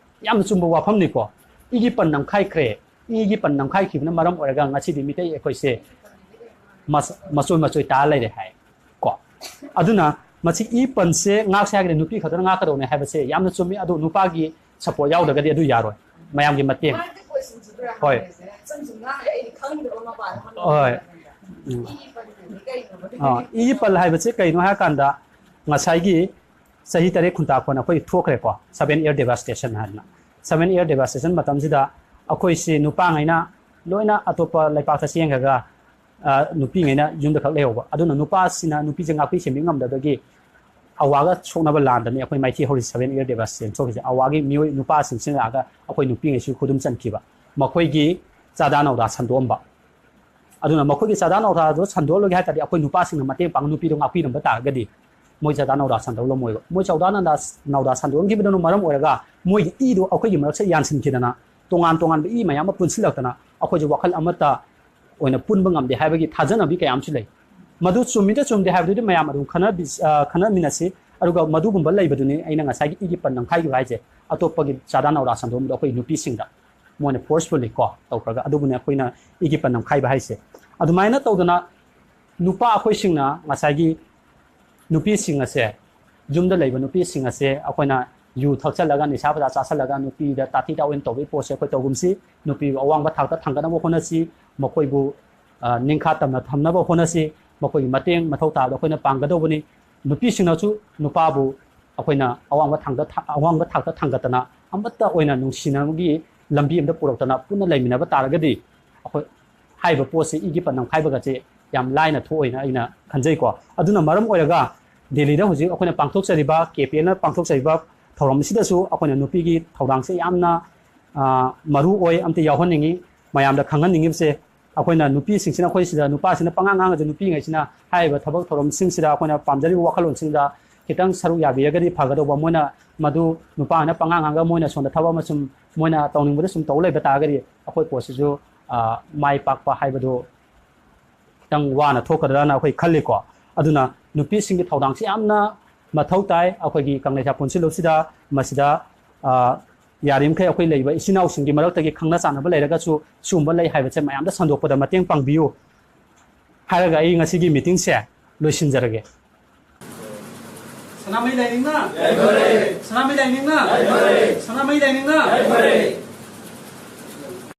ꯌꯥꯝꯅ ꯆꯨꯝꯕ ꯋꯥꯐꯝꯅꯤꯀꯣ꯫ ꯏꯒꯤ ꯄꯟ ꯅꯝꯈꯥꯏꯈ꯭ꯔꯦ꯫ ꯏꯒꯤ ꯄꯟ ꯅꯝꯈꯥꯏꯈꯤꯕꯅ ꯃꯔꯝ ꯑꯣꯏꯔꯒ ꯉꯁꯤꯗꯤ ꯃꯤꯇꯩ ꯑꯩꯈꯣꯏꯁꯦ ꯃꯆꯣꯏ ꯃꯆꯣꯏ ꯇꯥ ꯂꯩꯔꯦ ꯍꯥꯏ ꯀꯣ꯫ ꯑꯗꯨꯅ ꯃꯁꯤ ꯏ ꯄꯟꯁꯦ ꯉꯥꯛꯁꯦ ꯍꯥꯏꯔꯒꯗꯤ ꯅꯨꯄꯤ ꯈꯛꯇꯅ ꯉꯥꯛꯀꯗꯧꯅꯦ ꯍꯥꯏꯕꯁꯦ ꯌꯥꯝꯅ ꯆꯨꯝꯃꯤ꯫ ꯑꯗꯨ ꯅꯨꯄꯥꯒꯤ support ꯌꯥꯎꯗ꯭ꯔꯒꯗꯤ ꯑꯗꯨ ꯌꯥꯔꯣꯏ꯫ ꯃꯌꯥꯝꯒꯤ ꯃꯇꯦꯡ꯫ ꯍꯣꯏ꯫ ꯍꯣꯏ꯫ ꯎꯝ꯫ ꯑꯥ, ꯏ ꯄꯜ ꯍꯥꯏꯕꯁꯦ ꯀꯩꯅꯣ ꯍꯥꯏꯔꯀꯥꯟꯗ ꯉꯁꯥꯏꯒꯤ ꯆꯍꯤ ꯇꯔꯦꯠ ꯈꯨꯟꯇꯥꯛꯄꯅ ꯑꯩꯈꯣꯏ ꯊꯣꯛꯈ꯭ꯔꯦꯀꯣ, seven year devastation ꯍꯥꯏꯗꯅ꯫ Seven year devastation ꯃꯇꯝꯁꯤꯗ ꯑꯩꯈꯣꯏꯁꯤ ꯅꯨꯄꯥꯉꯩꯅ ꯂꯣꯏꯅ ꯑꯇꯣꯞꯄ ꯂꯩꯄꯥꯛꯇ ꯆꯦꯟꯈ꯭ꯔꯒ, ꯑ, ꯅꯨꯄꯤꯉꯩꯅ ꯌꯨꯝꯗ ꯈꯛ ꯂꯩꯍꯧꯕ꯫ ꯑꯗꯨꯅ ꯅꯨꯄꯥꯁꯤꯅ ꯅꯨꯄꯤꯁꯦ ꯉꯥꯛꯄꯤ ꯁꯦꯟꯕꯤ ꯉꯝꯗꯕꯗꯒꯤ ꯑꯋꯥꯒ ꯁꯣꯛꯅꯕ ꯂꯥꯟꯗꯅꯤ ꯑꯩꯈꯣꯏ ꯃꯥꯏꯊꯤ ꯍꯧꯔꯤ ꯁꯚꯦꯟ ꯏꯌꯔ ꯗꯦꯕꯁ ꯁꯦꯟ ꯊꯣꯛꯏꯁꯦ꯫ ꯑꯋꯥꯒꯤ ꯃꯤꯑꯣꯏ ꯅꯨꯄꯥꯁꯤꯡꯁꯤꯅ ꯂꯥꯛꯑꯒ ꯑꯩꯈꯣꯏ ꯅꯨꯄꯤꯉꯩꯁꯨ ꯈꯨꯗꯨꯝ ꯆꯟꯈꯤꯕ, ꯃꯈꯣꯏꯒꯤ ꯆꯥꯗꯥ ꯅꯧꯗꯥ ꯁꯟꯗꯣꯛꯑꯝꯕ꯫ ꯑꯗꯨꯅ ꯃꯈꯣꯏꯒꯤ ꯆꯥꯗꯥ ꯅꯧꯗꯥꯗꯣ ꯁꯟꯗꯣꯛꯍꯜꯂꯣꯏꯒꯦ ꯍꯥꯏ ꯇꯥꯔꯗꯤ ꯑꯩꯈꯣꯏ ꯅꯨꯄꯥꯁꯤꯡꯅ ꯃꯇꯦꯡ ꯄꯥꯡ ꯅꯨꯄꯤꯗꯣ ꯉꯥꯛꯄꯤꯔꯝꯕ ꯇꯥꯔꯒꯗꯤ ꯃꯣꯏ ꯆꯥꯗꯥ ꯅꯧꯗꯥ ꯁꯟꯗꯣꯛꯂꯝꯃꯣꯏꯕ꯫ ꯃꯣꯏ ꯆꯥꯗꯥ ꯅꯧꯗꯥ, ꯅꯧꯗꯥ ꯁꯟꯗꯣꯛꯍꯟꯈꯤꯕꯗꯨꯅ ꯃꯔꯝ ꯑꯣꯏꯔꯒ ꯃꯣꯏꯒꯤ ꯏꯗꯣ ꯑꯩꯈꯣꯏꯒꯤ ꯃꯔꯛꯁꯤꯗ ꯌꯥꯟꯁꯤꯟꯈꯤꯗꯅ ꯇꯣꯉꯥꯟ ꯇꯣꯉꯥꯟꯕ ꯏ ꯃꯌꯥꯝ ꯑꯃ ꯄꯨꯟꯁꯤꯜꯂꯛꯇꯅ ꯑꯩꯈꯣꯏꯁꯦ ꯋꯥꯈꯜ ꯑꯃꯠꯇ ꯑꯣꯏꯅ ꯄꯨꯟꯕ ꯉꯝꯗꯦ ꯍꯥꯏꯕꯒꯤ ꯊꯥꯖꯅꯕꯤ ꯀꯌꯥ ꯑꯃꯁꯨ ꯂꯩ꯫ ꯃꯗꯨ ꯆꯨꯝꯃꯤꯗ ꯆꯨꯝꯗꯦ ꯍꯥꯏꯕꯗꯨꯗꯤ ꯃꯌꯥꯝ ꯑꯗꯨꯝ ꯈꯟꯅꯕꯤ-, ꯑ, ꯈꯟꯅꯃꯤꯟꯅꯁꯤ꯫ ꯑꯗꯨꯒ ꯃꯗꯨꯒꯨꯝꯕ ꯂꯩꯕꯗꯨꯅꯤ ꯑꯩꯅ ꯉꯁꯥꯏꯒꯤ ꯏꯒꯤ ꯄꯟ ꯅꯝꯈꯥꯏꯈꯤꯕ ꯍꯥꯏꯁꯦ꯫ ꯑꯇꯣꯞꯄꯒꯤ ꯆꯥꯗꯥ ꯅꯧꯗꯥ ꯁꯟꯗꯣꯛꯑꯝꯕꯗꯣ ꯑꯩꯈꯣꯏ ꯅꯨꯄꯤꯁꯤꯡꯗ ꯃꯣꯏꯅ ꯐꯣꯔꯁꯐꯨꯜꯂꯤ ꯀꯣ ꯇꯧꯈ꯭ꯔꯒ ꯑꯗꯨꯕꯨꯅꯦ ꯑꯩꯈꯣꯏꯅ ꯏꯒꯤ ꯄꯟ ꯅꯝꯈꯥꯏꯕ ꯍꯥꯏꯁꯦ꯫ ꯑꯗꯨꯃꯥꯏꯅ ꯇꯧꯗꯅ ꯅꯨꯄꯥ ꯑꯩꯈꯣꯏꯁꯤꯡꯅ ꯉꯁꯥꯏꯒꯤ ꯅꯨꯄꯤꯁꯤꯡ ꯑꯁꯦ, ꯌꯨꯝꯗ ꯂꯩꯕ ꯅꯨꯄꯤꯁꯤꯡ ꯑꯁꯦ ꯑꯩꯈꯣꯏꯅ ꯌꯨ ꯊꯛꯆꯜꯂꯒ, ꯅꯤꯁꯥ ꯄꯨꯁꯥ ꯆꯥꯁꯜꯂꯒ ꯅꯨꯄꯤꯗ ꯇꯥꯊꯤ ꯇꯥꯑꯣꯏꯅ ꯇꯧꯕꯒꯤ ꯄꯣꯠꯁꯦ ꯑꯩꯈꯣꯏ ꯇꯧꯒꯨꯝꯁꯤ꯫ ꯅꯨꯄꯤꯕꯨ ꯑꯋꯥꯡꯕ ꯊꯥꯛꯇ ꯊꯥꯡꯒꯠꯅꯕ ꯍꯣꯠꯅꯁꯤ꯫ ꯃꯈꯣꯏꯕꯨ, ꯑ, ꯅꯤꯡꯈꯥ ꯇꯝꯅ ꯊꯝꯅꯕ ꯍꯣꯠꯅꯁꯤ꯫ ꯃꯈꯣꯏꯒꯤ ꯃꯇꯦꯡ ꯃꯊꯧ ꯇꯥꯕꯗ ꯑꯩꯈꯣꯏꯅ ꯄꯥꯡꯒꯗꯧꯕꯅꯤ꯫ ꯅꯨꯄꯤꯁꯤꯡꯅꯁꯨ ꯅꯨꯄꯥꯕꯨ ꯑꯩꯈꯣꯏꯅ ꯑꯋꯥꯡꯕ ꯊꯥꯡꯗ-, ꯊꯥ-, ꯑꯋꯥꯡꯕ ꯊꯥꯛꯇ ꯊꯥꯡꯒꯠꯇꯅ ꯑꯃꯠꯇ ꯑꯣꯏꯅ ꯅꯨꯡꯁꯤꯅꯕꯒꯤ ꯂꯝꯕꯤ ꯑꯃꯗ ꯄꯨꯔꯛꯇꯅ ꯄꯨꯟꯅ ꯂꯩꯃꯤꯟꯅꯕ ꯇꯥꯔꯒꯗꯤ ꯑꯩꯈꯣꯏ ꯍꯥꯏꯔꯤꯕ ꯄꯣꯠꯁꯤ ꯏꯒꯤ ꯄꯟ ꯅꯝꯈꯥꯏꯕꯒꯁꯦ ꯌꯥꯝ ꯂꯥꯏꯅ ꯊꯣꯛꯑꯣꯏꯅ ꯑꯩꯅ ꯈꯟꯖꯩꯀꯣ꯫ ꯑꯗꯨꯅ ꯃꯔꯝ ꯑꯣꯏꯔꯒ ꯗꯦꯜꯂꯤꯗ ꯍꯧꯖꯤꯛ ꯑꯩꯈꯣꯏꯅ ꯄꯥꯡꯊꯣꯛꯆꯔꯤꯕ, ꯀꯦ ꯄꯤ ꯑꯦꯜꯅ ꯄꯥꯡꯊꯣꯛꯆꯔꯤꯕ ꯊꯧꯔꯝ ꯑꯁꯤꯗꯁꯨ ꯑꯩꯈꯣꯏꯅ ꯅꯨꯄꯤꯒꯤ ꯊꯧꯗꯥꯡꯁꯦ ꯌꯥꯝꯅ, ꯑ, ꯃꯔꯨ ꯑꯣꯏ, ꯑꯝꯇ ꯌꯥꯎꯍꯟꯅꯤꯡꯉꯤ, ꯃꯌꯥꯝꯗ ꯈꯪꯍꯟꯅꯤꯡꯉꯤꯕꯁꯦ꯫ ꯑꯩꯈꯣꯏꯅ ꯅꯨꯄꯤꯁꯤꯡꯁꯤꯅ, ꯑꯩꯈꯣꯏ ꯁꯤꯗ ꯅꯨꯄꯥꯁꯤꯅ ꯄꯉꯥꯡ ꯉꯥꯡꯉꯁꯨ ꯅꯨꯄꯤꯉꯩꯁꯤꯅ ꯍꯥꯏꯔꯤꯕ ꯊꯕꯛ ꯊꯧꯔꯝꯁꯤꯡꯁꯤꯗ ꯑꯩꯈꯣꯏꯅ ꯄꯥꯝꯖꯔꯤꯕ ꯋꯥꯈꯜꯂꯣꯟꯁꯤꯡꯗ ꯈꯤꯇꯪ ꯁꯔꯨꯛ ꯌꯥꯕꯤꯔꯒꯗꯤ ꯐꯒꯗꯧꯕ꯫ ꯃꯣꯏꯅ ꯃꯗꯨ ꯅꯨꯄꯥꯅ ꯄꯉꯥꯡ ꯉꯥꯡꯉꯒ ꯃꯣꯏꯅ ꯁꯣꯝꯗ ꯊꯕꯛ ꯑꯃ ꯁꯨꯝ ꯃꯣꯏꯅ ꯇꯧꯅꯤꯡꯕꯗ ꯁꯨꯝ ꯇꯧ ꯂꯩꯕ ꯇꯥꯔꯒꯗꯤ ꯑꯩꯈꯣꯏ ꯄꯣꯠꯁꯤꯁꯨ, ꯑ, ꯃꯥꯏ ꯄꯥꯛꯄ ꯍꯥꯏꯕꯗꯨ ꯈꯤꯇꯪ ꯋꯥꯅ ꯊꯣꯛꯀꯗ꯭ꯔꯥꯅ ꯑꯩꯈꯣꯏ ꯈꯜꯂꯤꯀꯣ꯫ ꯑꯗꯨꯅ ꯅꯨꯄꯤꯁꯤꯡꯒꯤ ꯊꯧꯗꯥꯡꯁꯤ ꯌꯥꯝꯅ ꯃꯊꯧ ꯇꯥꯏ꯫ ꯑꯩꯈꯣꯏꯒꯤ ꯀꯪꯂꯩꯁꯥ ꯄꯨꯟꯁꯤꯜꯂꯨꯁꯤꯗ ꯃꯁꯤꯗ, ꯑ, ꯌꯥꯔꯤꯃꯈꯩ ꯑꯩꯈꯣꯏ ꯂꯩꯕ ꯏꯆꯤꯟ ꯏꯅꯥꯎꯁꯤꯡꯒꯤ ꯃꯔꯛꯇꯒꯤ ꯈꯪꯅ ꯆꯥꯟꯅꯕ ꯂꯩꯔꯒꯁꯨ ꯁꯤꯒꯨꯝꯕ ꯂꯩ ꯍꯥꯏꯕꯁꯦ ꯃꯌꯥꯝꯗ ꯁꯟꯗꯣꯛꯄꯗ ꯃꯇꯦꯡ ꯄꯥꯡꯕꯤꯌꯨ ꯍꯥꯏꯔꯒ ꯑꯩ ꯉꯁꯤꯒꯤ ꯃꯤꯇꯤꯡꯁꯦ ꯂꯣꯏꯁꯤꯟꯖꯔꯒꯦ꯫ ꯁꯅꯥꯃꯍꯤ ꯂꯥꯏꯅꯤꯡꯅ ꯂꯩꯐꯔꯦ꯫ ꯁꯅꯥꯃꯍꯤ ꯂꯥꯏꯅꯤꯡꯅ ꯂꯩꯐꯔꯦ꯫ ꯁꯅꯥꯃꯍꯤ ꯂꯥꯏꯅꯤꯡꯅ ꯂꯩꯐꯔꯦ꯫